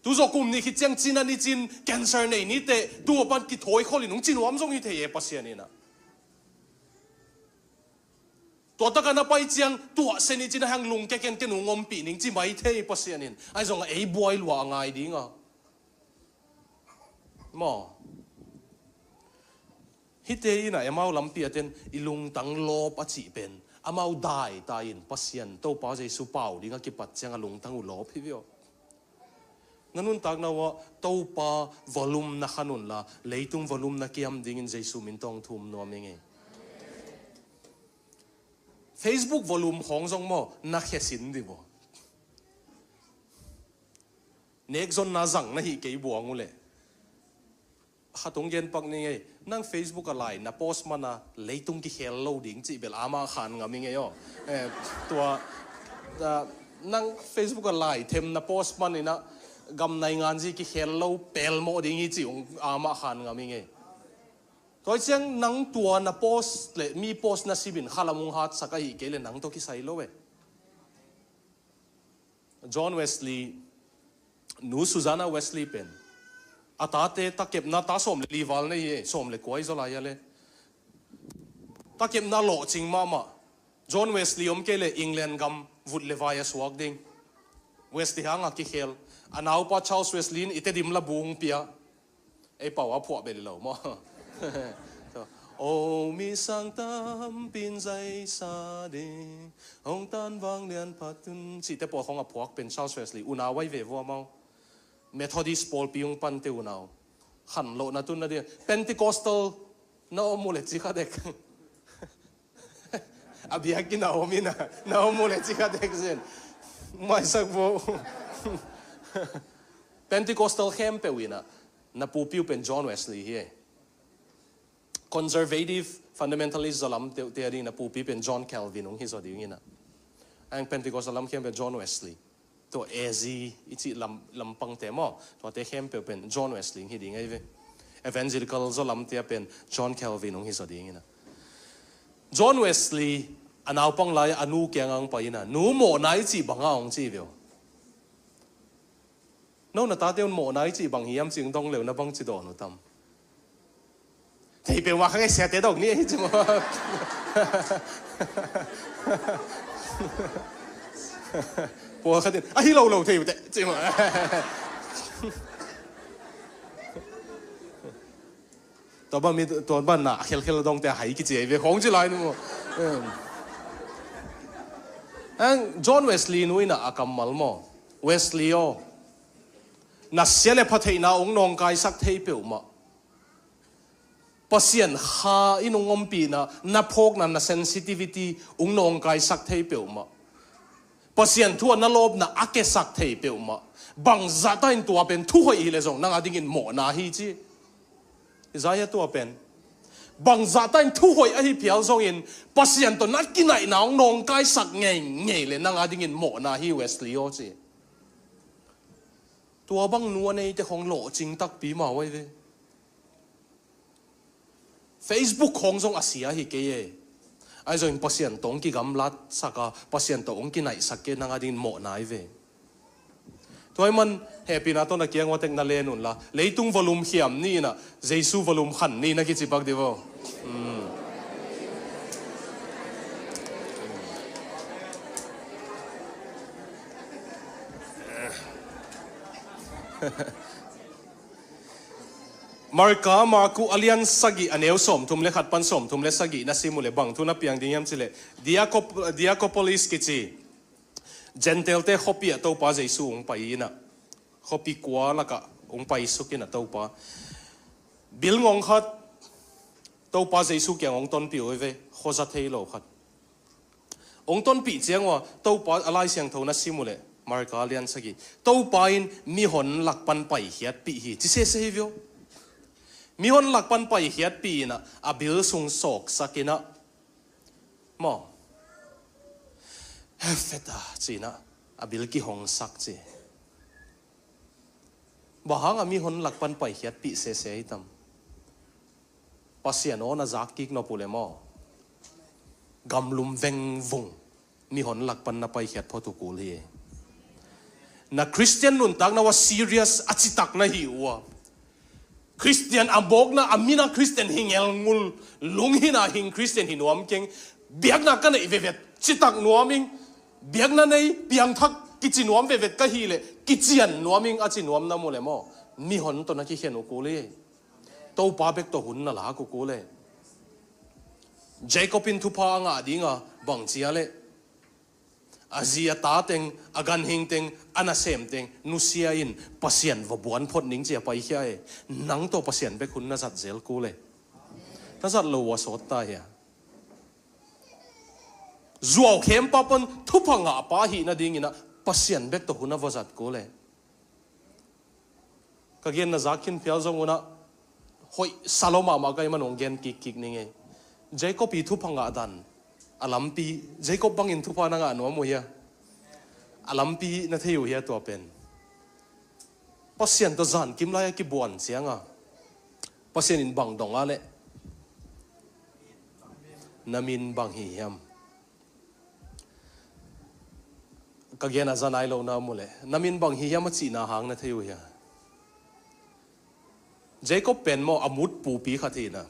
Tu zawh kum nih khit ciang cina ni cin cancer nei ni teh, tu a pan kithawi khol in hong ci nuam zong hi thei e Pasian ina. Tua taka na pai ciang tuah se ni cina hang lung keken ken hong ompih ning ci mai thei Pasian in. Ai zong a ei buai lua a ngai dinga. Maw. Hihte ina amau lampi a ten i lungtang lawp a cih pen amau dai ta in Pasian Topa Jesu pau ding a kipat ciang a lungtang uh lawp hi viau. Na nuntakna uah Topa volume na khan unla leitung volume na kiam dingin Jesu min tawng thum nuam ing ei. Facebook volume khawng zong maw, na khesin dih baw. Nekzonna zang na hih kei buang uh leh. Khat hong gen pak ni ngei. Nang Facebook a lai na post mana leitung kikhel lo ding cih bel amah khan ngam i ngei aw. Eh, tua, ah, nang Facebook a lai them na post man ina gam nai nganzi kikhel lo pelmawh ding hi cih hong amah khan ngam i ngei. Tua ciang nang tua na post le mi post na sibin khalam hong hatsak ahi kei le nang tawh kisai lo e. John Wesley, nu Susanna Wesley pen a tate takepna ta sawm le li val nei hi, sawm le kua i zaw lai a le. Takepna lawhcing mahmah. John Wesley om kei le England gam vut le vai a suak ding. Wesley hanga kikhel. A naupa Charles Wesley in i Tedim labu hong pia. Ei pau a phuah bel lo maw. O mi sang tampin zaisa ding hong tan vang lian phatun cihte pawl khong a phuak pen Charles Wesley unau ai ve vua mau. Methodist pawlpi hong pante unau khan lohna tunna ding Pentecostal na om uh le ci kha dek. A biakinn a om ina na om uh le ci kha dek zen. Maisak vo. Pentecostal khempeuh ina na pupiu pen John Wesley hi. Conservative fundamentalist zalam te, te ading na pupi pen John Calvin hong hi zaw ding ina. Ang Pentecostal lam khempeuh John Wesley. Tua A Z i cih lam, lampang te maw. Tua te khempeuh pen John Wesley hi ding ahi ve. Evangelical zaw lam te pen John Calvin hong hi zaw ding ina. John Wesley a naupang lai a nu kiang ang pai ina nu mawhna i cih banga hong ci veu. No na tate un mawhna i cih bang hiam cing dong leu na bang ci dawn uh tam. Thei peuh mah kha ngai siate dong ni ahi ci maw. Pual khatin ahi lo lo thei uh te ci maw. Tua ban mi tua ban na a khelkhel dongte a hai kici ei ve khong ci lai nu maw. Ang John Wesley nu ina a kammal maw. Wesley aw, na sia le pha theihna ong nawngkaisak thei peuhmah. Pasian kha in ong ompihna na phawkna na sensitivity ong nawngkaisak thei peuhmah. Pasian thu a na lawpna a kesak thei peuhmah. Bangzahta in tua pen thu hoih hileh zong nang a dingin mawhna hi ci. Isaiah tua pen bangzahta in thu hoih ahi phial zongin Pasian tawh na kinaihna hong nawngkaisak ngeingei le nang a dingin mawhna hi Wesley aw ci. Tua bang nu a neite khong lawhcing takpi mau ahi ve. Facebook khong zong a sia hi kei e. Ahi zongin Pasian tawh hong kigamlatsak a Pasian tawh hong kinaihsak kei nang a dingin mawhna ahi ve. Tua hi man hehpihna tawh na kiang uatek na len unla leitung volume khiam ni ina Jesu volume khan ni na kici pak di vo. Marka, Marku a lian sagih a neu sawmthum le khat pan sawmthum le sagih na sim uh le bang thu na piang ding hiam cileh Diakop-, Diakopolis kici Gentile-te khuapi ah Topa Jesu hong pai ina khuapi kua lakah hong paisuk ina Topa bil ngong khat Topa Jesu kiang hong tonpih uh hi ve khuaza thei lo khat. Hong tonpih ciang uh a Topa a Lai Siangtho na sim uh leh Marka lian sagih Topa in mihon lakpan paikhiatpih hi ci sese hi vio. Mihon lakpan paikhiatpih ina a bil sung sawksak ina maw Hefeta ci ina a bil kihongsak ci. Bang hanga mihon lakpan paikhiatpih sese hi tam. Pasian aw na zak kik nop uh le maw gamlum vengvung mihon lakpan na paikhiat phot uh kul hi. Na Khristian nuntakna uh a serious a citak na hi uh a Khristian a mawkna a mina Khristian hi ngelngul lunghina hing Khristian hi nuam keng biakna ka neih vevet citak nuam ing biakna nei piangthak kici nuam vevet ka hi leh kician nuam ing a ci nuam na mu le maw mihon tawh na kikhen uh kul hi. Topa bek tawh hun na lak uh kul hi. Jacob in thupha a ngah dinga bang cia leh a zi a ta teng a ganhing teng a nasem teng nusia in Pasian va buan phot ning cia paikhia e. Nang tawh Pasian bek hun na zat zel kul hi. Na zat lo uh a sawt ta hia. Zuau khempa pan thupha ngahpa ahih nadingin ah Pasian bek tawh hun a va zat kul e. Ka genna zak khin phial zong un ah hoih sa lo mahmah ka hih man hong gen kikkik ning ei. Jacob i thupha ngah dan a lampi, Jacob bangin thupha na ngah nuam uh hia? A lampi na thei uh hia tua pen? Pasian tawh zankim lai a kibuan cianga Pasian in bang dong a leh, na min bang hi hiam? Ka gen a za nai lo na mu leh, na min bang hi hiam a cihna hang na thei uh hia? Jacob pen maw, a mut pupi khat hi na.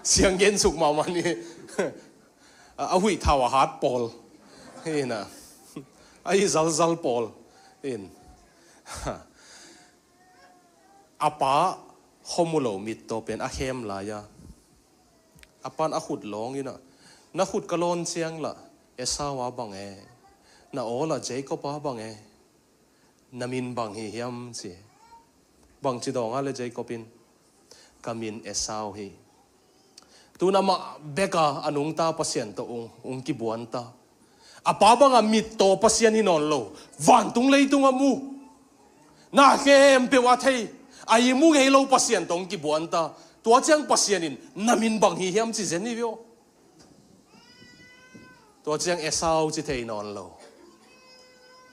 Siang gen suk mahmah ni. A, a huih thau a hat pawl hi na. A hi zalzal pawl in. A pa khuamu lo mittaw pen a khem lai-a, a pan a khut lawng in ah, na khut ka lawn ciang lah Esau a bang e, na aw lah Jacob a bang e, na min bang hi hiam ci. Bangci dawng a leh Jacob in, ka min Esau hi. Tun amah bek a a nungta Pasian tawh ung, ung kibuan ta. A pa banga mittaw Pasian hi nawn lo, vantung leitung a mu, na khempeuh a thei, a i mu ngei lo Pasian tawh ung kibuan ta. Tua ciang Pasian in na min bang hi hiam ci zen hi viau. Tua ciang Esau ci thei nawn lo.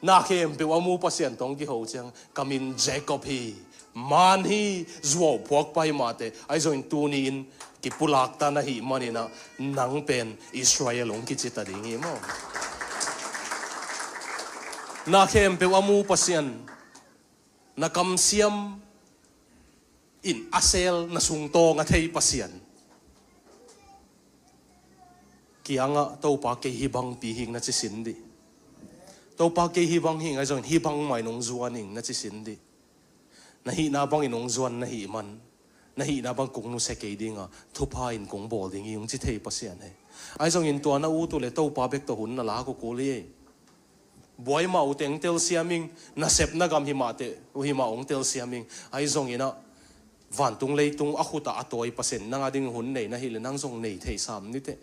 Na khempeuh a mu Pasian tawh ong kiho ciang, ka min Jacob hi, man hi, zuau phuakpa hi mah teh, ahi zongin tuni-in kipulak ta na hih manin ah, nang pen Israel ong kici ta ding hi maw. Na khempeuh a mu Pasian, na kamsiam in a sel, na sungtawng a thei Pasian kiangah, Topa kei hih bangpi hing na ci sin dih. Topa kei hih bang hing, ahi zongin hih bangmah in ong zuan hing na ci sin dih. Na hihna bangin ong zuan na hih man, na hihna bang kong nusia kei dinga, thupha in kong bawl ding hi ong ci thei Pasian hi. Ahi zongin tua na ut uh leh Topa bek tawh hun na lak uh kul hi. Buai mah uh teng telsiam ing, nasepna gam hi mah teh, uh hi mah ong telsiam ing. Ahi zongin ah, vantung leitung a khut ah a tawi Pasian nang a ding hun nei na hih leh nang zong nei thei sam ni teh.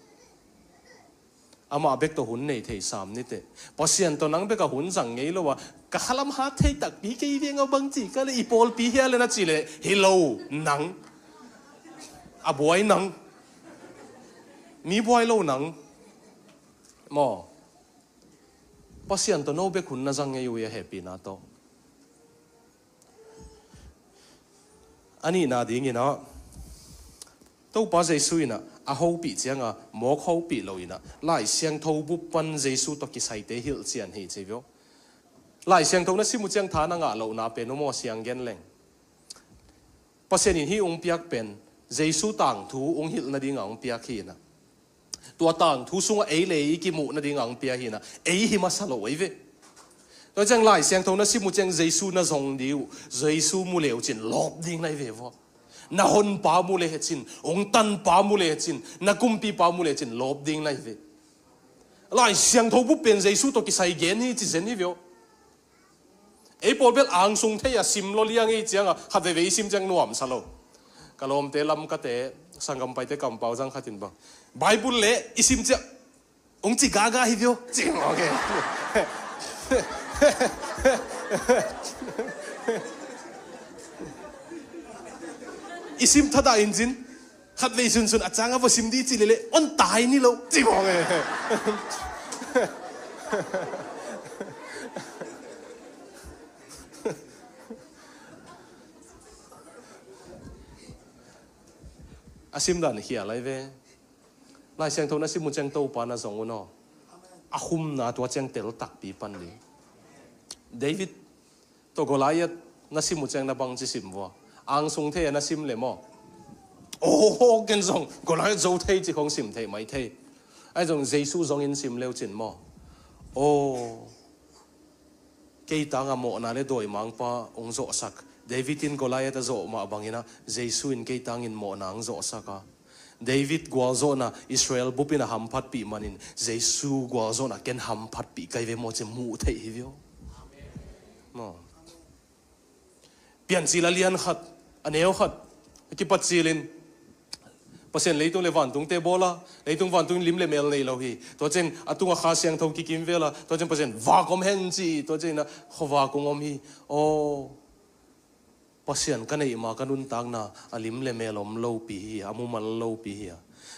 Amah bek tawh hun nei thei sam ni teh. Pasian tawh nang bek a hun zang ngei lo a, ka khalam hat thei takpi kei veng a bangci ka leh i pawlpi hia leh na ci leh, hi lo nang. A buai nang. Mi buai lo nang. Maw. Pasian tawh no bek hun na zang ngei uh hi a hehpihna tawh. A nihna dingin ah, Topa Jesu in ah a hopih cianga mawk hopih lo in ah, Lai Siangtho bup pan Jesu tawh kisaite hilh cian hi ci viau. Lai Siangtho na sim uh ciang tha na ngah lohna pen uh maw, siang gen leng. Pasian in hih ong piak pen Jesu tangthu ong hilh nadinga ong piak hi in ah, tua tangthu sungah ei le ei i kimuh nadinga ong piak hi in ah, ei hi masa lo ei ve. Tua ciang Lai Siangtho na sim uh ciang Jesu na zong ding uh, Jesu mu le uh cin lawp ding na hi ve vua. Na honpa mu le uh cin, ong tanpa mu le uh cin, na kumpipa mu le uh cin lawp ding na hi ve. Lai Siangtho bup pen Jesu tawh kisai gen hi ci zen hi viau. Ei pawl bel angsung thei a sim lo liang ei cianga, khat veivei i sim ciang nuamsa lo. Ka lawmte lam kate, sanggam paite kampau zang khat in bang, Bible le i sim ciang ong ci gaga hi viau ci. Okay. I sim thadah in cin, khat vei sunsun a cang a va sim dih ci lele, on tai ni lo ci mawng e. A sim dan hi a lai ve. Lai Siangtho na sim uh ciang Topa na zong un aw, a khumna tua ciang tel takpi pan ding. David tawh Goliath na sim uh ciang na bangci sim vua? Angsung thei a na sim le maw? Oh, ken zong Goliath zo thei ci khong sim thei mai thei. Ahi zong Jesu zongin sim leu cin maw? Oh, kei tanga mawhna le dawimangpa ong zawhsak. David in Goliath a zawh mah bangin ah, Jesu in kei tangin mawhna ong zawhsak a. David gualzawhna Israel bupin a hamphatpih manin, Jesu gualzawhna ken hamphatpih kai ve maw ci muh theih hi viau. Maw. Piancil a lian khat, a neu khat, a kipat cilin, Pasian leitung le vantungte bawl a, leitung vantung lim le mel nei lo hi. Tua ciang a tungah Kha Siangtho kikimvel a, tua ciang Pasian vak om hen ci, tua ciang a khuavak hong om hi. Aw, Pasian ka neih ma ka nuntakna a lim le mel om lopi hi a, a mumal lopi hi a.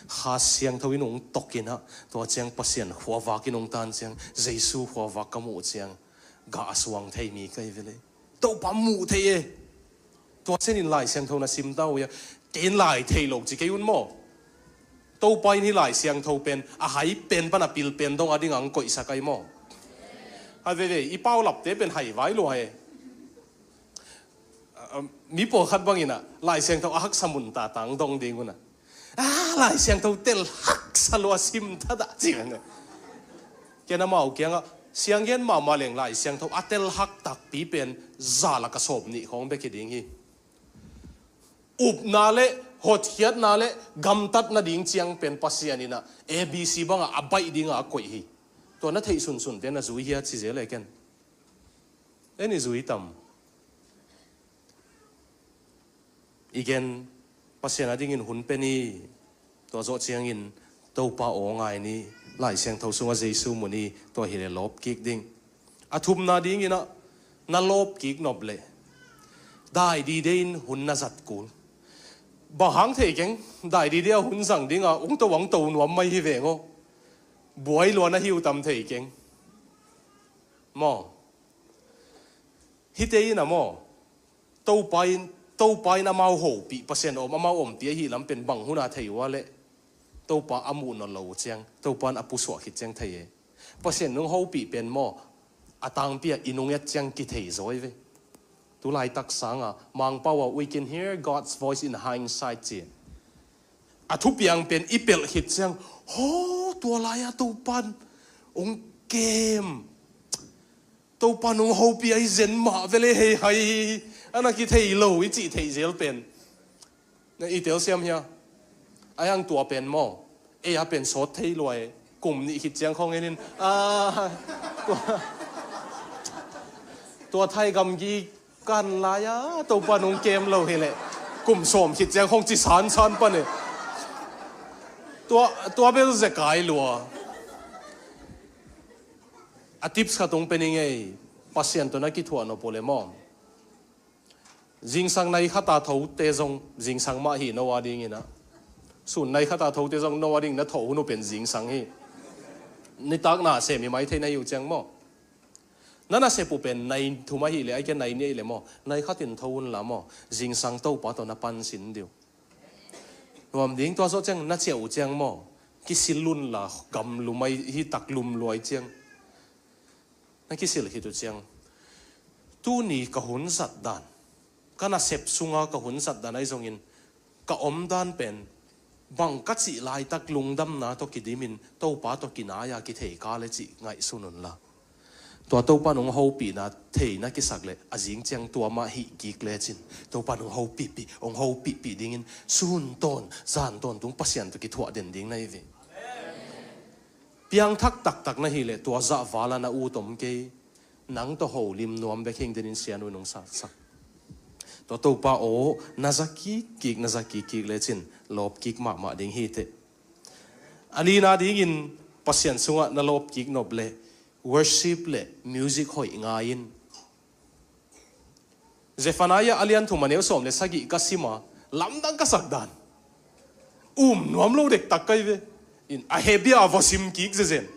Kha Siangtho in hong tok in a, tua ciang Pasian khuavak in hong tan ciang, Jesu khuavak ka muh ciang, gah a suang thei mi ka hi ve le. Topa muh thei e. Tua ciangin Lai Siangtho na sim ta uh hia. Kei in lai thei lo ci kei un maw. Topa in hih Lai Siangtho pen a hai pen pan a pil pen dong a ding ang koihsak ai maw. Hai veve, i paulapte pen hai vai lua e. Ah, mi pawlkhat bangin a Lai Siangtho a haksa mun ta tang dong ding un a, ah, Lai Siangtho tel haksa lua, sim tha dah ci un a. Ken amau kiangah sianggen mahmah leng Lai Siangtho a tel hak takpi pen za lak a sawm nih khawng bek hi ding hi. Upna le hotkhiatna le gamtat nading ciang pen Pasian in a A B C bangah a baih dingah a koih hi. Tua na theih sunsunte na zui hia ci zel e ken. En i zui tam. I gen, Pasian a dingin hun pe ni. Tua zawh ciangin Topa aw ngai ni. Lai Siangtho sungah Jesu mu ni. Tua hi le lawp kik ding. A thumna dingin a, na lawp kik nop le dai dide in hun na zat kul. Bang hang thei keng, dai dide a hun zang ding a, ung to ang to nuam mai hi veng aw. Buai lua na hi uh tam thei keng. Maw. Hite in a maw. Topa in, Topa in amau hopih, Pasian om, amau ompih ahi lam pen bang hun a thei uh a le. Topa a muh nawn lo uh ciang, Topa in a pusuah khit ciang thei e. Pasian nung hopih pen maw, a tangpi a i nung et ciang kithei zaw hi ve. Tulaitak sangah Mangpau ah, "We can hear God's voice in hindsight," ci. A thupiang pen i pelh khit ciang, haw, tua lai-a Topa in hong kem. Topa nung hopih ahi zen mah vele hei hai hi. A na kithei lo i cih theih zel pen. Na i telsiam hia? A hiang tua pen maw. Ei a pen sawt thei lua e. Kum nih khit ciang khawng en in. Ah, tua, tua Thai gamgi kan lai-a Topa nung kem lo hi leh. Kum sawm khit ciang khawng ci sansan pan e. Tua, tua bel zekai lua. A tips khat hong pe ning ei, Pasian tawh na kithuah nop uh le maw. Zingsang nai khat a thote zong, zingsang mah hi no a dingin a. Sun nai khat a thote zong no a ding na thoh hun uh pen zingsang hi. Nitak na sem hi mai thei na hi uh ciang maw. Na nasep uh pen nai thum ahi le, ai kia nai nih ahi le maw. Nai khat in tho un la maw. Zingsang Topa tawh na pansin dih uh. Nuam ding tua zawh ciang na ciah uh ciang maw. Kisil un la gamlum ai hi tak lum luai ciang. Na kisil khit uh ciang. Tuni ka hun zat dan. Ka nasep sunga ka hun zat dan ahi zongin. Ka om dan pen. Bang ka cih laitak lungdamna tawh kidimin. Topa tawh kinai-a kithei ka le cih ngaihsun un la. Tua Topa nung hopihna thei na kisak le a zing ciang tua mah hih kik lecin. Topa nung hopihpih, hong hopihpih dingin sun tawn, zan tawntung Pasian tawh kithuah den ding na hi ve. Piangthak taktak na hi le tua zah vala na ut om kei. Nang tawh holim nuam bek hing denin sianu nung satsak. Tua Topa aw, na za kikkik, na za kikkik lecin lawp kik mahmah ding hi teh. A nina dingin Pasian sungah na lawp kik nop le worship le music hoih ngai in. Zephaniah a lian thum a neu sawm le sagih ka sima, lamdang ka sak dan. Um nuam lo dektak kai ve. In a Hebia a va sim kik zezen.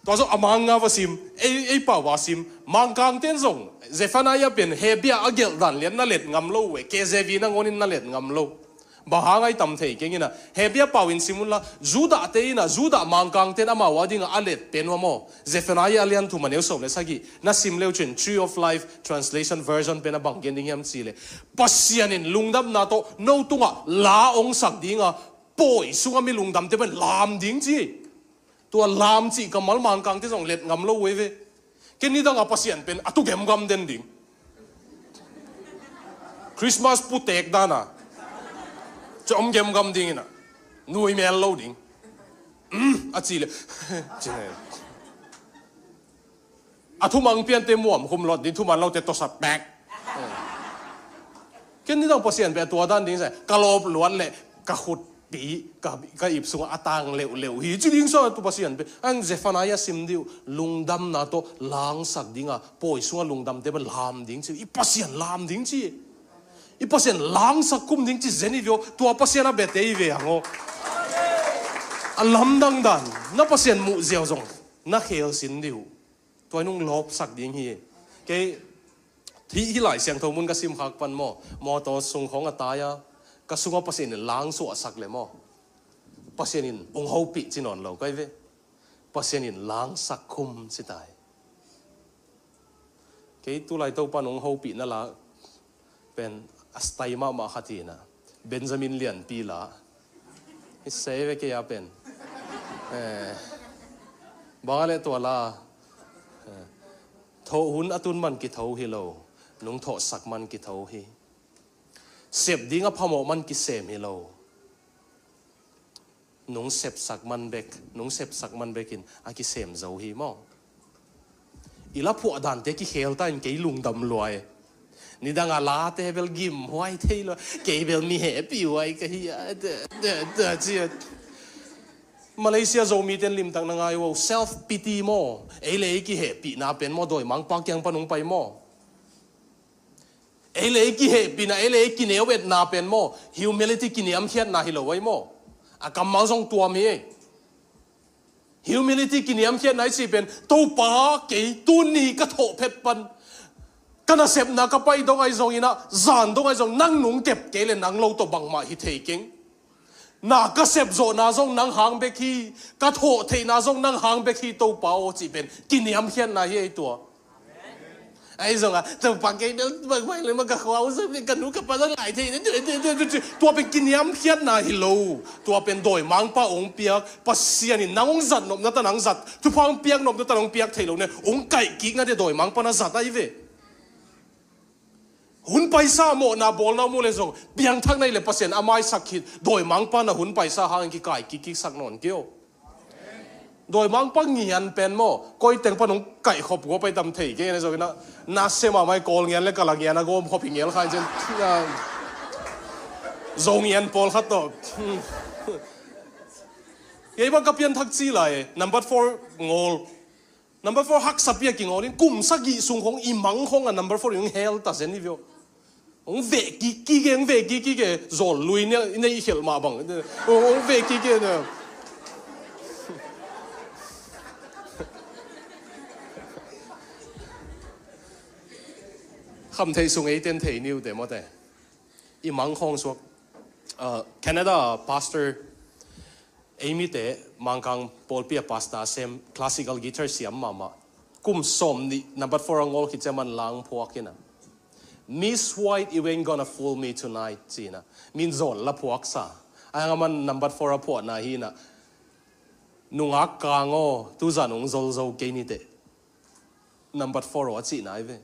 Tua zong a manga va sim, ei, ei pau va sim. Mangkangten zong, Zephaniah pen Hebia a gelh dan lian na let ngam lo uh e, K J V na ngonin na let ngam lo. Bang hang ai tam thei keng ina, Hebia pau in sim unla, Judah te ina, Judah mangkangten amau a dinga a let pen uh a maw. Zephaniah a lian thum a neu sawm le sagih, na sim leu cin Tree of Life Translation Version pen a bang gen ding hiam ci le. Pasian in lungdamna tawh no tungah la ong sak dinga, pawi sunga mi lungdamte pen lam ding ci. Tua lam cih kammal mangkangte zong let ngam lo uh ei ve. Ken nidanga Pasian pen a tu gemgam den ding. Christmas putek dana. Ci om gemgam ding ina. Nui mel lo ding. Mm, a ci le. Ci ne. A thumang piante muam khum lot ding, thuman lote tosa pek. Ken nidang Pasian pen a tua dan ding sa. Ka lawp luat le. Ka khutpi, ka, ka ip sungah a tang leuhleuh hi ci ding sa, tu Pasian pen. Ang Zephaniah sim dih uh, lungdamna tawh langsak ding a, pawi sungah lungdamte pen lam ding ci, i Pasian lam ding ci. I Pasian langsak khum ding ci zen i ve aw, tua Pasian a bia te i ve ang aw. A lamdang dan, na Pasian muh ziau zong, na khel sin dih uh. Tua in hong lawpsak ding hi. Kei, hih, hih Lai Siangtho mun ka sim khak pan maw, mawtaw sung khawng a tai a, ka sungah Pasian in langsuahsak le maw, Pasian in hong hopih ci nawn lo kai ve. Pasian in langsak khum ci tai. Kei tulai Topan hong hopih na la pen a style mahmah khat hi na. Benjamin Lianpi la. I sei ve kei a pen. Eh, bang a le tua la. Eh, thoh hun a tun man kitho hi lo. Nung thohsak man kitho hi. Sep ding a phamawh man kisem hi lo. Nung sepsak man bek, nung sepsak man bekin a kisem zo hi maw. I la phuah dante kikhel ta in kei lungdam luai. Nidang a late bel gim huai thei lo, kei bel mi hehpih huai ka hi a, de, de, de, ci a. Malaysia Zomite in limtak na ngai uh, self pity maw. Ei le ei kihehpihna pen maw, dawimangpa kiang pan hong pai maw. Ei le ei kihehpihna, ei le ei kineu etna pen maw, humility kiniamkhiatna hi lo ai maw. A kammal zong tuam hi ei. Humility kiniamkhiatna i cih pen, Topa kei tuni ka thawh phet pan, ka nasepna ka pai dong ai zong ina, zan dong ai zong nang nung kep kei le nang lo tawh bangmah hi thei keng. Na ka sepzawhna zong nang hang bek hi, ka thawh theihna zong nang hang bek hi Topa aw cih pen kiniamkhiatna hi ei tua. Ahi zongah Topa kei bel bangmah le ma ka khua uh zong ka nu ka pa zong lai thei. Tua pen kiniamkhiatna hi lo. Tua pen dawimangpa hong piak, Pasian in nang hong zat nopna ta nang zat, thupha hong piak nopna ta nang piak thei lo ne, hong kaihkikna te dawimangpa na zat ahi ve. Hun paisa mawhna bawlna mu le zong, piangthak na hi le Pasian a maisak khit, dawimangpa na hun paisa hangin kikaih kikkiksak nawn kei aw. Dawimangpa ngian pen maw, koi teng pan hong kaihkhop gua pai tam thei kei na zong ina, na sema mai kawl ngian le kala ngian a gawm khop hi ngial khan cin. Zo ngian pawlkhat tawh. Kei bang ka pianthak ci lai, number four ngawl. Number four haksa pia kingawlin, kum sagih sung khong i mang khong a number four i hong hel ta zen i vio. Hong veh kik kik e, hong veh kik kik e, zawl lui nia, i nei i khelh mah bang. Hong veh kik kik e. Kham theih sung eiten thei niu te mawte. I mang khong suak. Uh, Canada pastor Ei mite Mangkang pawlpi a pastor sem, classical guitar siam mahmah. Kum sawm nih number four a ngawl khit ciang man lang phuak hi na. Miss White, you ain't gonna fool me tonight, ci na. Min zawn la phuak sa. A hang a man number four a phuahna hi na. Nungak kang aw, tuzan ung zol zo kei ni teh. Number four aw a cihna hi ve.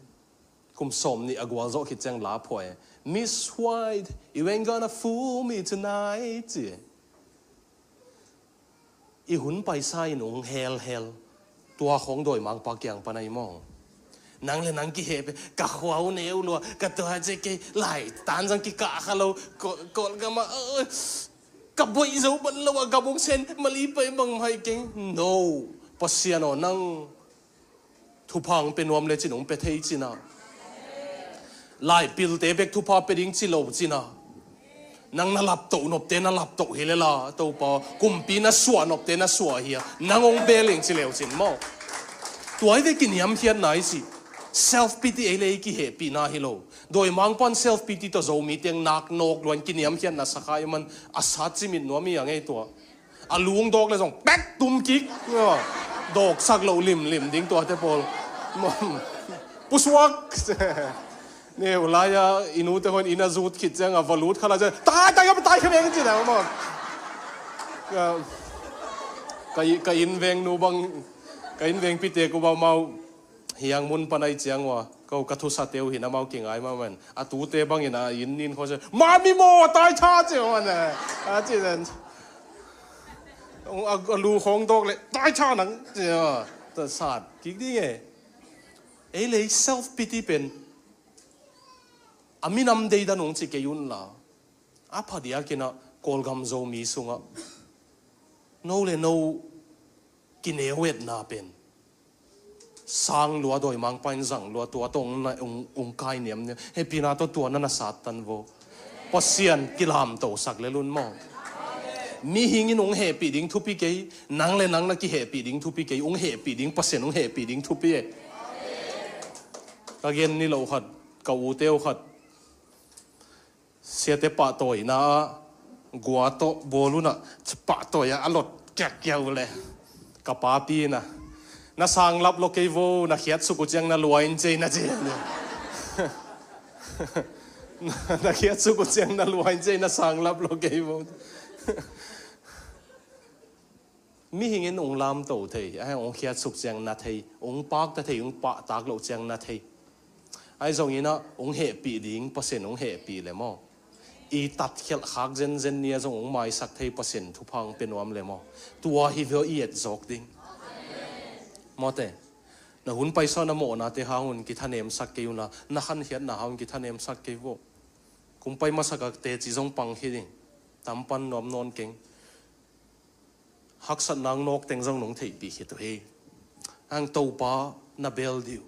Kum sawm nih a gualzawh khit ciang la phuah e. Miss White, you ain't gonna fool me tonight, ci. I hun paisa in ung helhel. Tua khong dawimangpa kiang pan ahi maw. Nang le nang kiheh pe, ka khua uh neu lua, ka tua ce kei lai tan zang kikah kha lo, Kawl, Kawl gam ah, ka boih zo ban lo a gam ung sen, mali pai bang mai keng. No, Pasian aw nang. Thupha hong pia nuam le cin hong pia thei cina. Laipilte bek thupha pia ding ci lo cina. Nang na laptoh nopte na laptoh hi le la, Topa, kumpi na suah nopte na suah hi a. Nang hong bel ing ci leu cin maw. Tua hi ve kiniamkhiatna hi ci. Self pity ei le ei kihehpihna hi lo. Dawimangpan self pity tawh Zomi teng nak nawk luan kiniamkhiatna sakha i man a sat cimit nuam hi a ngei tua. A lung dawk le zong pek tum kik. Dawksak loh limlim ding tuate pawl. Pusuak. Neu lai-a i nute hon inn a zut khit ciang a va lut kha lai ciang tai tai ka tai kha veng ci dang maw. Ka, ka, ka inn veng nu bang, ka inn veng pite ku bang mau. Hiang mun pan ai ciang ua, ko ka thusate uh hi na mau kingai ma man. A tute bangin a inn nin khawng se, mami maw, tai tha ci man a. A ci zen. A, a lu khawng dawk le, tai tha nang ci a. Ta sat kik ding e. Ei lei self pity pen. A minam deidan ung ci kei un la. A phadiakin a Kawlgam Zomi sungah no le no kineu etna pen sang lua, dawimangpa in zang lua, tua tawh ung na, ung, ung kai niamniam. Hehpihna tawh tua na na sattan vo. Pasian kilamtosak le lun maw. Mihing in ung hehpih ding thupi kei, nang le nang na kihehpih ding thupi kei, ung hehpih ding Pasian ung hehpih ding thupi e. Ka gen ni lo khat, ka ute uh khat siate pahtawina ah gua tawh bawl unah pahtawi ah a lot kiakkiau le ka papi na, na sanglap lo kei vo, na khiatsuk uh ciang na luai in cei na ci. Na khiatsuk uh ciang na luai in cei, na sanglap lo kei vo. Mihing in ung lamto thei, a ung khiatsuk ciang na thei, ung pakta thei, ung pahtak loh ciang na thei. Ahi zongin ah ung hehpih ding Pasian ung hehpih le maw, i tatkhialh khak zenzen ni-a zong ung maisak thei Pasian thupha ung pia nuam le maw. Tua hi veo i etzawk ding. Mawte, na hun paisa na mawhnate hang un kithanemsak kei unla, na khankhiatna hang un kithanemsak kei vo. Kung pai masak a teci zong pang khit ding. Tampan nuam nawn keng. Haksatna ung nawk teng zong nong theihpih khit uh hi. Ang Topa na bel dih uh.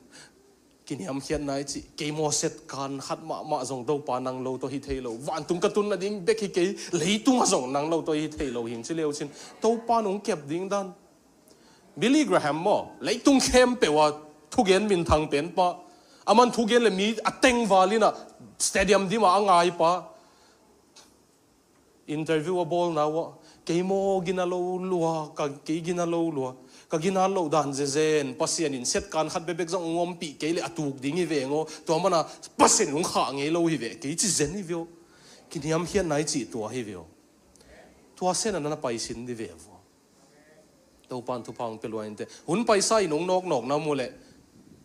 Kiniamkhiatna i cih kei maw, setkan khat mahmah zong Topa nang lo tawh hi thei lo. Vantung ka tun nading bek hi kei, leitungah zong nang lo tawh hi thei lo hing ci leu cin Topa nong kep ding dan. Billy Graham maw, leitung khempeuh ah thugen minthang penpa. Aman thugen le mi a tengval inah stadium dimah a ngaipa. Interview a bawlna uh ah, kei maw gina lo lua, ka, kei gina lo lua, ka gina lo dan zezen, Pasian in setkan khat bebek zong ung ompih kei le a tuk ding hi veng aw, tua mana Pasian in ung khah ngei lo hi ve, kei ci zen hi veo. Kiniamkhiatna i cih tua hi veo. Tua sena na paisin di ve vua. Topan thupha ung pia luai inte. Hun paisa in ung nawknawk na mu leh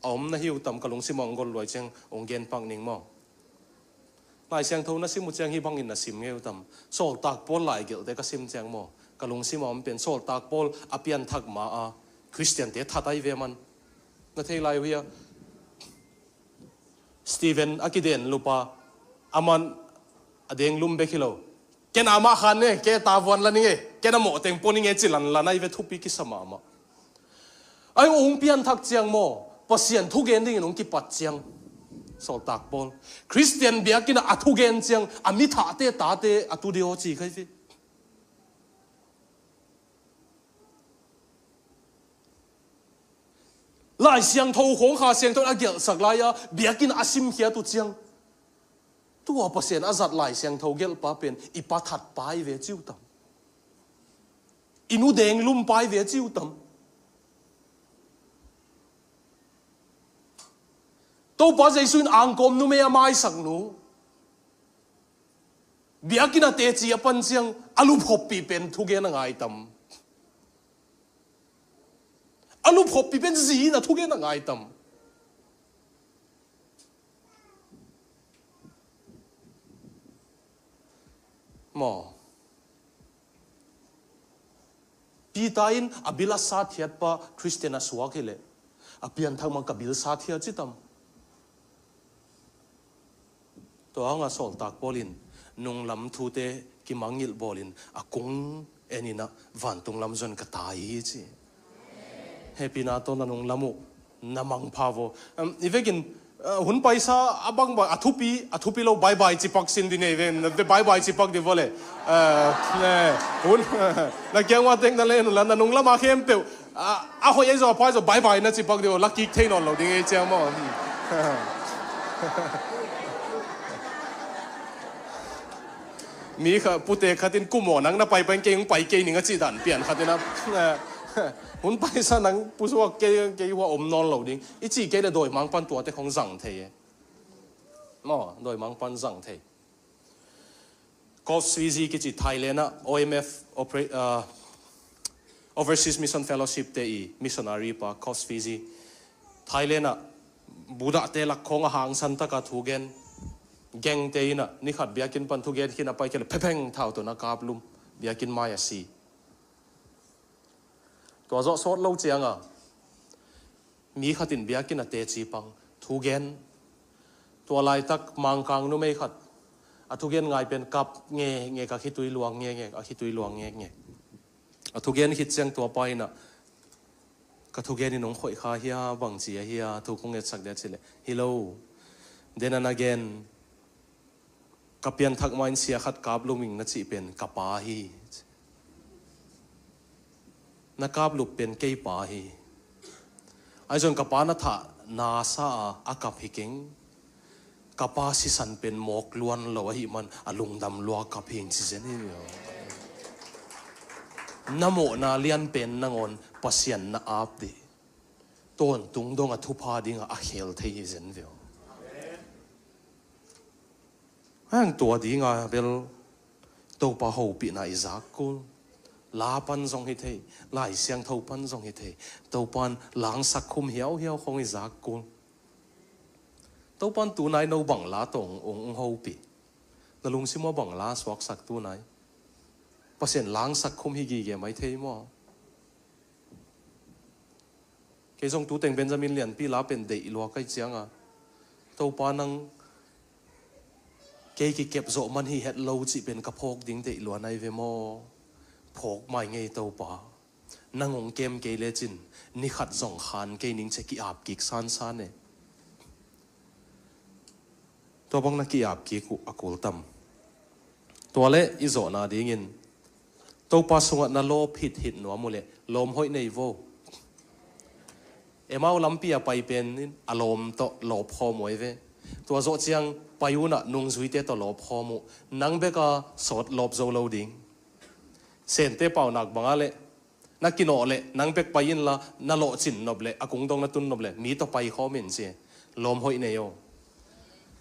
a om na hi uh tam, ka lungsim a ung gol luai ciang ung gen pak ning maw. Lai Siangtho na sim uh ciang hih bangin na sim ngei uh tam. Sawltak Paul laigelhte ka sim ciang maw, ka lungsim a om pen Sawltak Paul a pianthak ma a Khristiante that ai ve man. Na thei lai uh hia? Stephen a kiden lupa, aman a deng lum bek hi lo. Ken amah khan ne, ke tavuan la ninge, ken a mawhteng pua ninge ci lanlan ai ve, thupi kisa mahmah. Ai ung pianthak ciang maw, Pasian thugen dingin ung kipat ciang. Sawltak Paul. Khristian biakinn ah a thugen ciang, a mi thahte tate a tu dih aw ci khai ve. Lai Siangtho khong Kha Siangtho in a gelhsak lai-a biakinn a simkhiat uh ciang, tua Pasian a zat Lai Siangtho gelhpa pen i pa thatpa ai ve ci uh tam. I nu deng lumpa ai ve ci uh tam. Topa Jesu in angkawm numei a maisak nu biakinn a teci a pan ciang a luphoppi pen thugen a ngai tam. A luphoppi pen zi in a thugen a ngai tam. Maw. Peter in a bil a sathiatpa Khristian a suak hileh a pianthak mang ka bil sathiat ci tam. Tua hanga Sawltak Paul in nunglam thute kimangngilh bawlin a kung eninah vantung lam zon ka tai hi ci. Hehpihna tawh na nunglam uh na mangpha vaw. Um, i vekin, uh, hun paisa a bangbang a thupi, a thupi lo baibai cipak sin di nei ve, na ve baibai cipak di vaw le. Uh, ne, hun, na kiangwa tek na len uh la na nunglam a khempeuh a, a hoih ei zaw a phai zaw baibai na cipak di vaw, la kik thei nawn lo ding ei ciang maw. Mi kha pute khatin kumaw nang na pai pai kei hong pai kei ning a cih dan pian khatin a. Hun paisa nang pusuak kei, kei hua om nawn lo ding i cih kei le dawimang pan tuate khong zang thei e. Maw, dawimang pan zang thei. Coffs Fiji kici Thailand ah O M F opera-, uh, Overseas Mission Fellowship te i missionary pa Coffs Fiji. Thailand ah Buddha te lak khong a hangsan taka thugen. Geng te inah nikhat biakinn pan thugen khin a pai kei le phepheng thau tun a kap lum. Biakinn mai a si. Tua zawh sawt lo cianga mi khatin biakinn a teci pang thugen. Tua laitak Mangkang numei khat A thugen ngai pen kap nge nge, ka khitui luang nge nge, a khitui luang nge nge. A thugen khit ciang tua pa in ah, "Ka thugen in hong khoih kha hia, bang ci a hia, thu kong etsak dia?" ci leh, "Hi lo. Then a na gen, ka pianthak ma in sia khat kap lum ing na cih pen ka pa hi. Na kap lup pen kei pa hi. Ahi zong ka pa na thah na sa a, a kap hi keng. Ka pa sisan pen mawk luan lo ahih man a lungdam lua kap hi ing," ci zen hi. Na mawhna lian pen nangawn Pasian na ap dih. Tawntung dong a thupha dingah a khel thei hi zen veu. Hang tua dinga bel Topa hopihna i zak kul. La pan zong hi thei, Lai Siangtho pan zong hi thei. Topan langsak khum hiauhiau khong i zak kul. Topan tunai no bang la tawh hong, hong hopih? Na lungsim ah bang la suaksak tunai? Pasian langsak khum hi gige mai thei maw? Kei zong tuteng Benjamin Lianpi la pen deih lua kai cianga, "Topa, nang kei kikep zawh man hi het lo cih pen ka phawk ding deih lua nai ve maw?" Phawk mai ngei Topa. Nang hong kem kei lecin ni khat zong khan kei ning ci-a ki-ap kik sansan e. Tua bang na ki-ap kik uh a kul tam. Tua leh i zawhna dingin Topa sungah na lawp hithit nuam uh leh lawm hoih nei vo. Emau lampi a pai pen in a lawm tawh lawp khawm uh ahi ve. Tua zawh ciang pai unah nungzuite tawh lawp khawm uh. Nang beka sawt lawp zo lo ding. Sente paunak bangah leh na kinawh leh nang bek pai inla, na lawhcin nop leh a kungdong na tun nop leh mi tawh pai khawm in ci. Lawm hoih nei aw.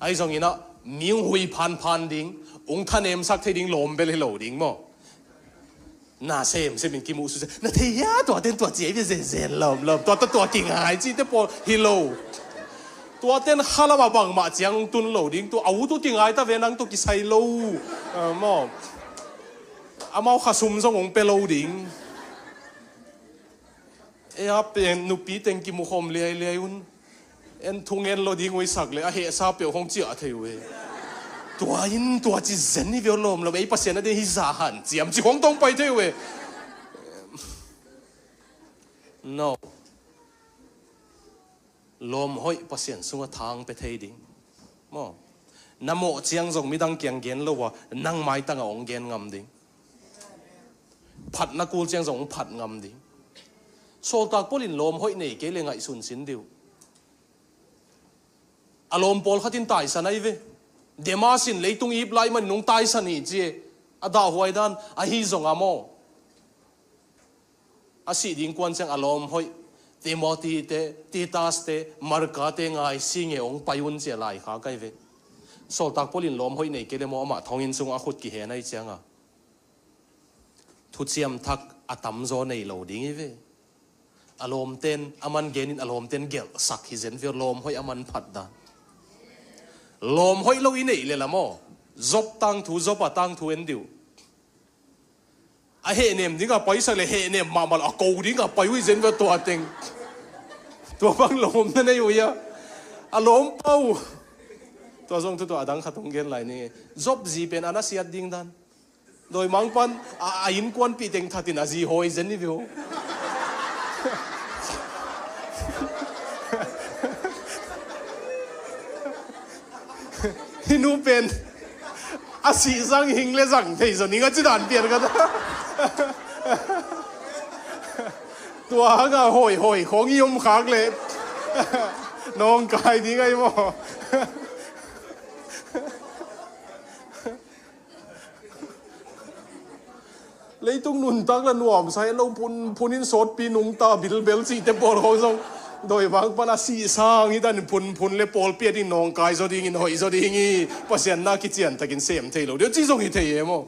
Ahi zongin ah mi hong hui phanphan ding, hong thanemsak thei ding lawm bel hi lo ding maw? Na semsem in kimuhsusia, "Na thei hia, tuate in tua ci ahi ve zenzen lawm lawm, tua tawh tua kingai," cihte pawl hi lo. Tuate in khalam ah bangmah ciang hong tun lo ding, tua a ut uh kingai ta ve, nang tawh kisai lo. Ah, maw? Amau khasum zong hong pia lo ding. Ei a pen nupi teng kimukhawm liailiai un. En thungen lo ding uh i sak leh a hehsa peuh hong ciah thei uh e. Tua in tua ci zen hi ve aw lawm lawm, ei Pasian a ding hi za hanciam ci khong tawh hong pai thei uh e. No. Lawm hoih Pasian sungah thang pia thei ding maw? Na mawh ciang zong midang kiang gen lo a, nang maitangah hong gen ngam ding. Phatna kul ciang zong hong phat ngam ding. Sawltak Paul in lawm hoih nei kei leh ngaihsun sin dih uh. A lawm pawlkhat in taisan ahi ve. Demas in leitung ip lai manin hong taisan hi ci e. A dahhuai dan ahi zongah maw? A sih ding kuan ciang a lawm hoih Timothy te, Titus te, Marka te ngai sing e, hong pai un ci a laikhak ahi ve. Sawltak Paul in lawm hoih nei kei leh maw, amah thonginn sungah a khut kihen ahi cianga, thuciam thak a tamzaw nei lo ding hi ve. A lawmten a man genin a lawmten gelhsak hi zen ve aw, lawm hoih a man phat dan. Lawm hoih lo i neih leh la maw, Job tangthu, Job a tangthu en dih uh. A hehnem dingah paisak leh hehnem mahmah lo, a ko dingah pai uh hi zen ve tua teng. Tua bang lawm na nei uh hia? A lawm pau. Tua zong tutua a dang khat hong gen lai ni. Job zi pen a na siat ding dan. Dawimangpa'n a, a innkuanpih teng thatin a zi hawi zen hi ve aw. Hih nu pen a sih zang hing le zang thei zaw ning a ci dan pian ka ta. Tua hangah hawi hawi khawng i om khak leh nawngkai ding ahi maw? Leitung nuntak la nuamsa het lo, phunphun in sawtpi nungta bilbel cihte pawl khawng zong dawimangpa'n a sih sang hi danin phunphun le pawlpi a ding nawngkai zaw dingin hoih zaw ding hi. Pasian na kiciantakin sem thei lo deuh ci zong hi thei e maw?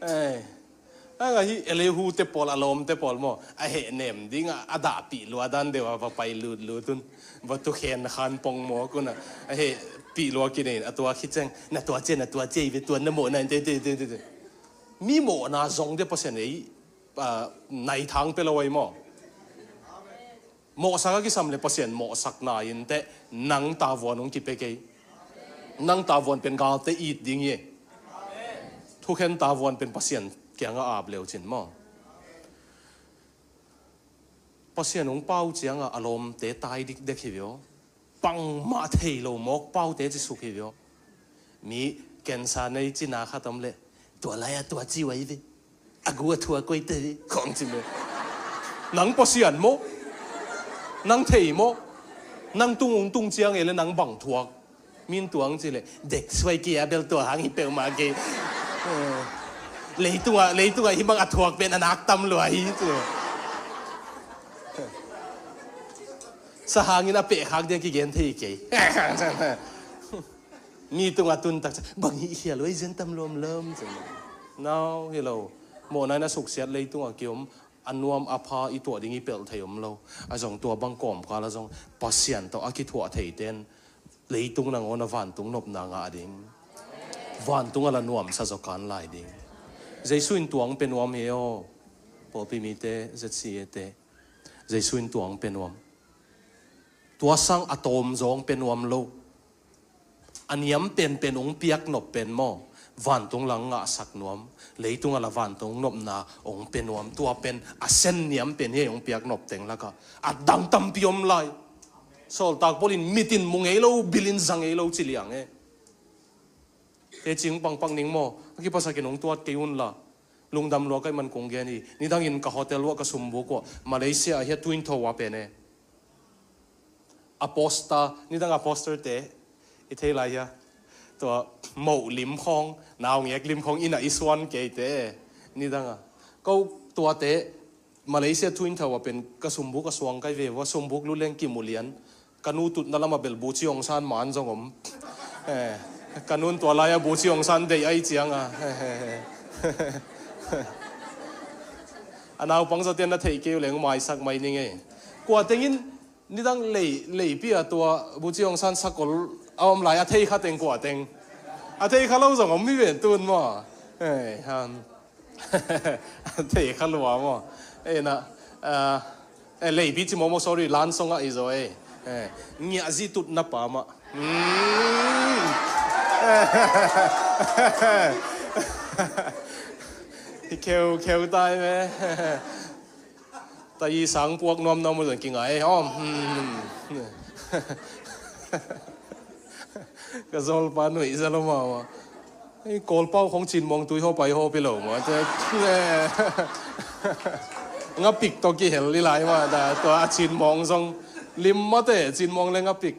Ei. Hang ahi Elihu te pawl, a lawmte pawl maw, a hehnem dingah a dahpih lua dan deuh a va pai lutlut un. Va tukhen khan pongmawk un a, a hehpih lua kinei in a tua khit ciang, na tua cia, na tua cia hi ve, tua na mawhna in te, te, te, te, te. Mi mawhna zong te Pasian ei, ah, naithang pia lo ahi maw? Mawhsak a kisam le Pasian mawhsakna in te nang tavuan hong kipia kei. Nang tavuan pen galte it ding hi. Thukhen tavuan pen Pasian kiangah ap leucin maw? Pasian hong pau ciangah a lawmte tai dikdek hi vio. Bangmah thei lo mawk paute ci suk hi vio. Mi cancer nei cina khat om leh, tua lai-a tua ci uh ahi ve. A gu a thuak uh ahi te ve, khawng ci me. Nang Pasian maw? Nang thei maw? Nang tung hong tung ciang ei le nang bang thuak? Min tuang ci leh, dek suai kei a bel tua hang hi peuhmah kei. Eh, leitungah, leitungah hi bang a thuak pen a nak tam lua hi ci. Sa hangin a pehkhak dia kigen thei kei. Mi tungah tun tak ciang, bang hih hial uh ei zen tam lawmlawm ci. Nau hi lo. Mawhna in a suksiat leitungah kiom, a nuam a pha i tuah ding i pelh thei om lo. A zong tua bang kawmkal a zong Pasian tawh a kithuah theite in leitung nangawn a vantung nopna ngah ding. Vantung a la nuamsa zaw kan lai ding. Jesu in tuang pe nuam hi aw. Pawlpi mite, Z C A te. Jesu in tuang pe nuam. Tua sang a tawm zawng pe nuam lo. A niam penpen hong piak nop pen maw, vantung la ngahsak nuam, leitung a la vantung nopna hong pe nuam. Tua pen a sen niam pen hi, hong piak nop teng lakah a dang tampi om lai. Sawltak Paul in mit in mu ngei lo, bil in za ngei lo ci liang e. Teci pangpang ning maw, a kiphasakin hong tuat kei un la. Lungdam lua ka hih man kong gen hi. Nidangin ka hotel uah ka sumbuk uah, Malaysia ah hiah Twin Tower pen e. A poster, nidang a poster te i thei lai hia? Tua moh lim khawng, naungek lim khawng inn ah i suan kei te. Nidang a ko tuate Malaysia Twin Tower pen ka sumbuk a suang kai ve vua, sumbuk lut leng kimu lian. Ka nu tutna lamah bel Buci Aung San man zong om. Eh, ka nun tua lai-a Buci Aung San deih ahi cianga, a naupang zawte na theih kei uh leng maisak mai ning ei. Kua tengin nidang lei, leipi a tua Buci Aung San sakol a om lai a thei kha teng kua teng? A thei kha lo zong om mi ven tun maw? Eh, han. Thei kha lua maw? Ei na, ah, eh, leipi ci mawmaw, sorry, lansong ah i zaw ei. Eh, ngiahzi tutna pa mah. Mm. I kheu, kheu tai me. Tahi sang puak nuamnuam uh zong kingai aw. Hmm. Ka zawlpa nuih za lo mah mah. Ei, Kawlpau khong cinmuang tui haw pai haw pi lo mah te. Ngapik tawh kihel i lai mah ta. Tua a cinmuang zong lim mah te, cinmuang le ngapik.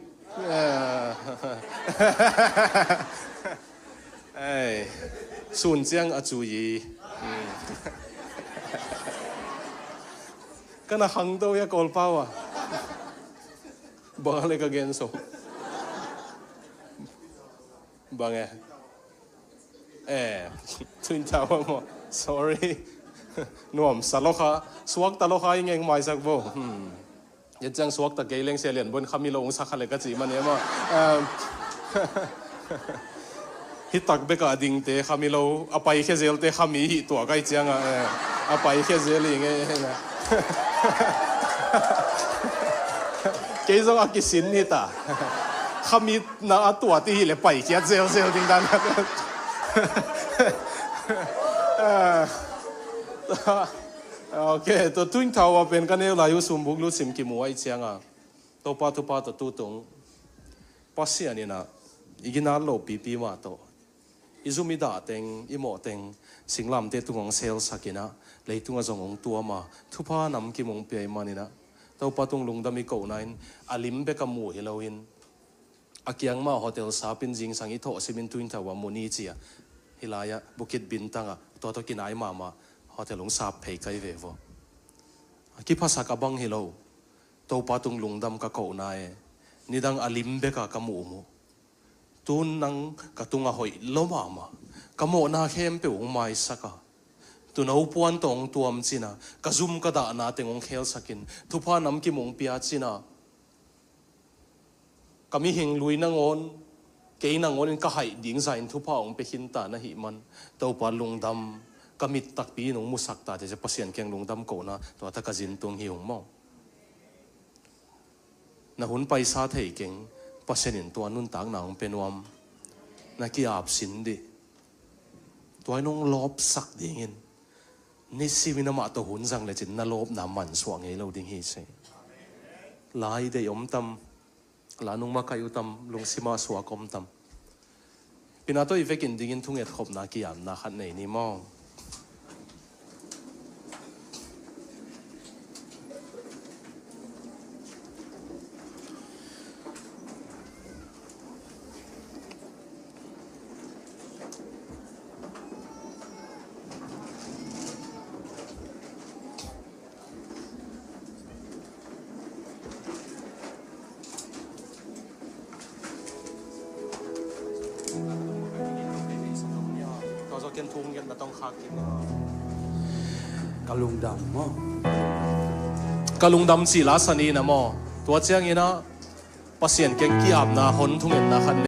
Ei, sun ciang a cui i. Hmm. Ka na khangto hia Kawlpau a? Bang a le ka gen so. Bang e. Eh, Twin Tower maw. Sorry. Nuamsa lo kha. Suakta lo kha i ngeng maisak bo. Hmm. Yen ciang suakta kei leng Sia Lian Bon khami lo hong sa kha le ka cih man e maw. Um, hi tak bek a dingte khami lo, a paikhia zelte khami hih tuak ahi cianga, eh, a paikhia zel hi ngei. Kei zong a kisin hi ta. Khamitna a tuat i hih le paikhiat zelzel ding dan. Ah. Ok, tua Twin Tower pen ka neu lai uh sumbuk lut sim kimu ahi cianga, Topa thupha tawh tutung Pasian in ah i ginat loh pipi mah tawh i zum i dah teng, i mawh teng, singlamteh tungah hong selsak in ah, leitungah zong hong tuam a, thupha namkim hong pia ahih manin ah, Topa tung lungdam i kohna in, a lim bek a mu hi loin, a kiang mah hotel sap in zingsang i thawh simin Twin Tower mu ni ci a, hih lai-ah Bukit Bintang ah tua tawh kinai mahmah hotel hong sap phei kai ve vua. A kiphasak a bang hi lo. Topa tung lungdam ka kohna e. Nidang a lim bek a ka muhmuh. Tun nang ka tungah hoih lo mahmah. Ka mawhna khempeuh hong maisak a, tuuno puan tawh hong tuam cin a, ka zum ka dahna teng hong khelsak in, thupha namkim hong pia cin a, ka mihing lui nangawn, kei nangawn in ka haih ding zah in thupha hong pia khinta na hih man, Topa lungdam, ka mit takpi in hong musak ta, teci Pasian kiang lungdam kohna tua ta ka zin tung hi ung maw. Na hun paisa thei keng, Pasian in tua nuntakna hong pia nuam. na ki-ap sin dih. Tua in hong lawpsak dingin nisimin amah tawh hun zang lecin na lawpna mansuah ngei lo ding hi ci. Lai deih om tam? La nung makaih uh tam? Lungsim ah suak om tam? Pina tawh i vekin dingin thungetkhopna ki-apna khat nei ni maw? Ka lungdam maw? Ka lungdam cih la sa ni na maw? Tua ciangin ah Pasian kiang ki-apna hon thungetna khat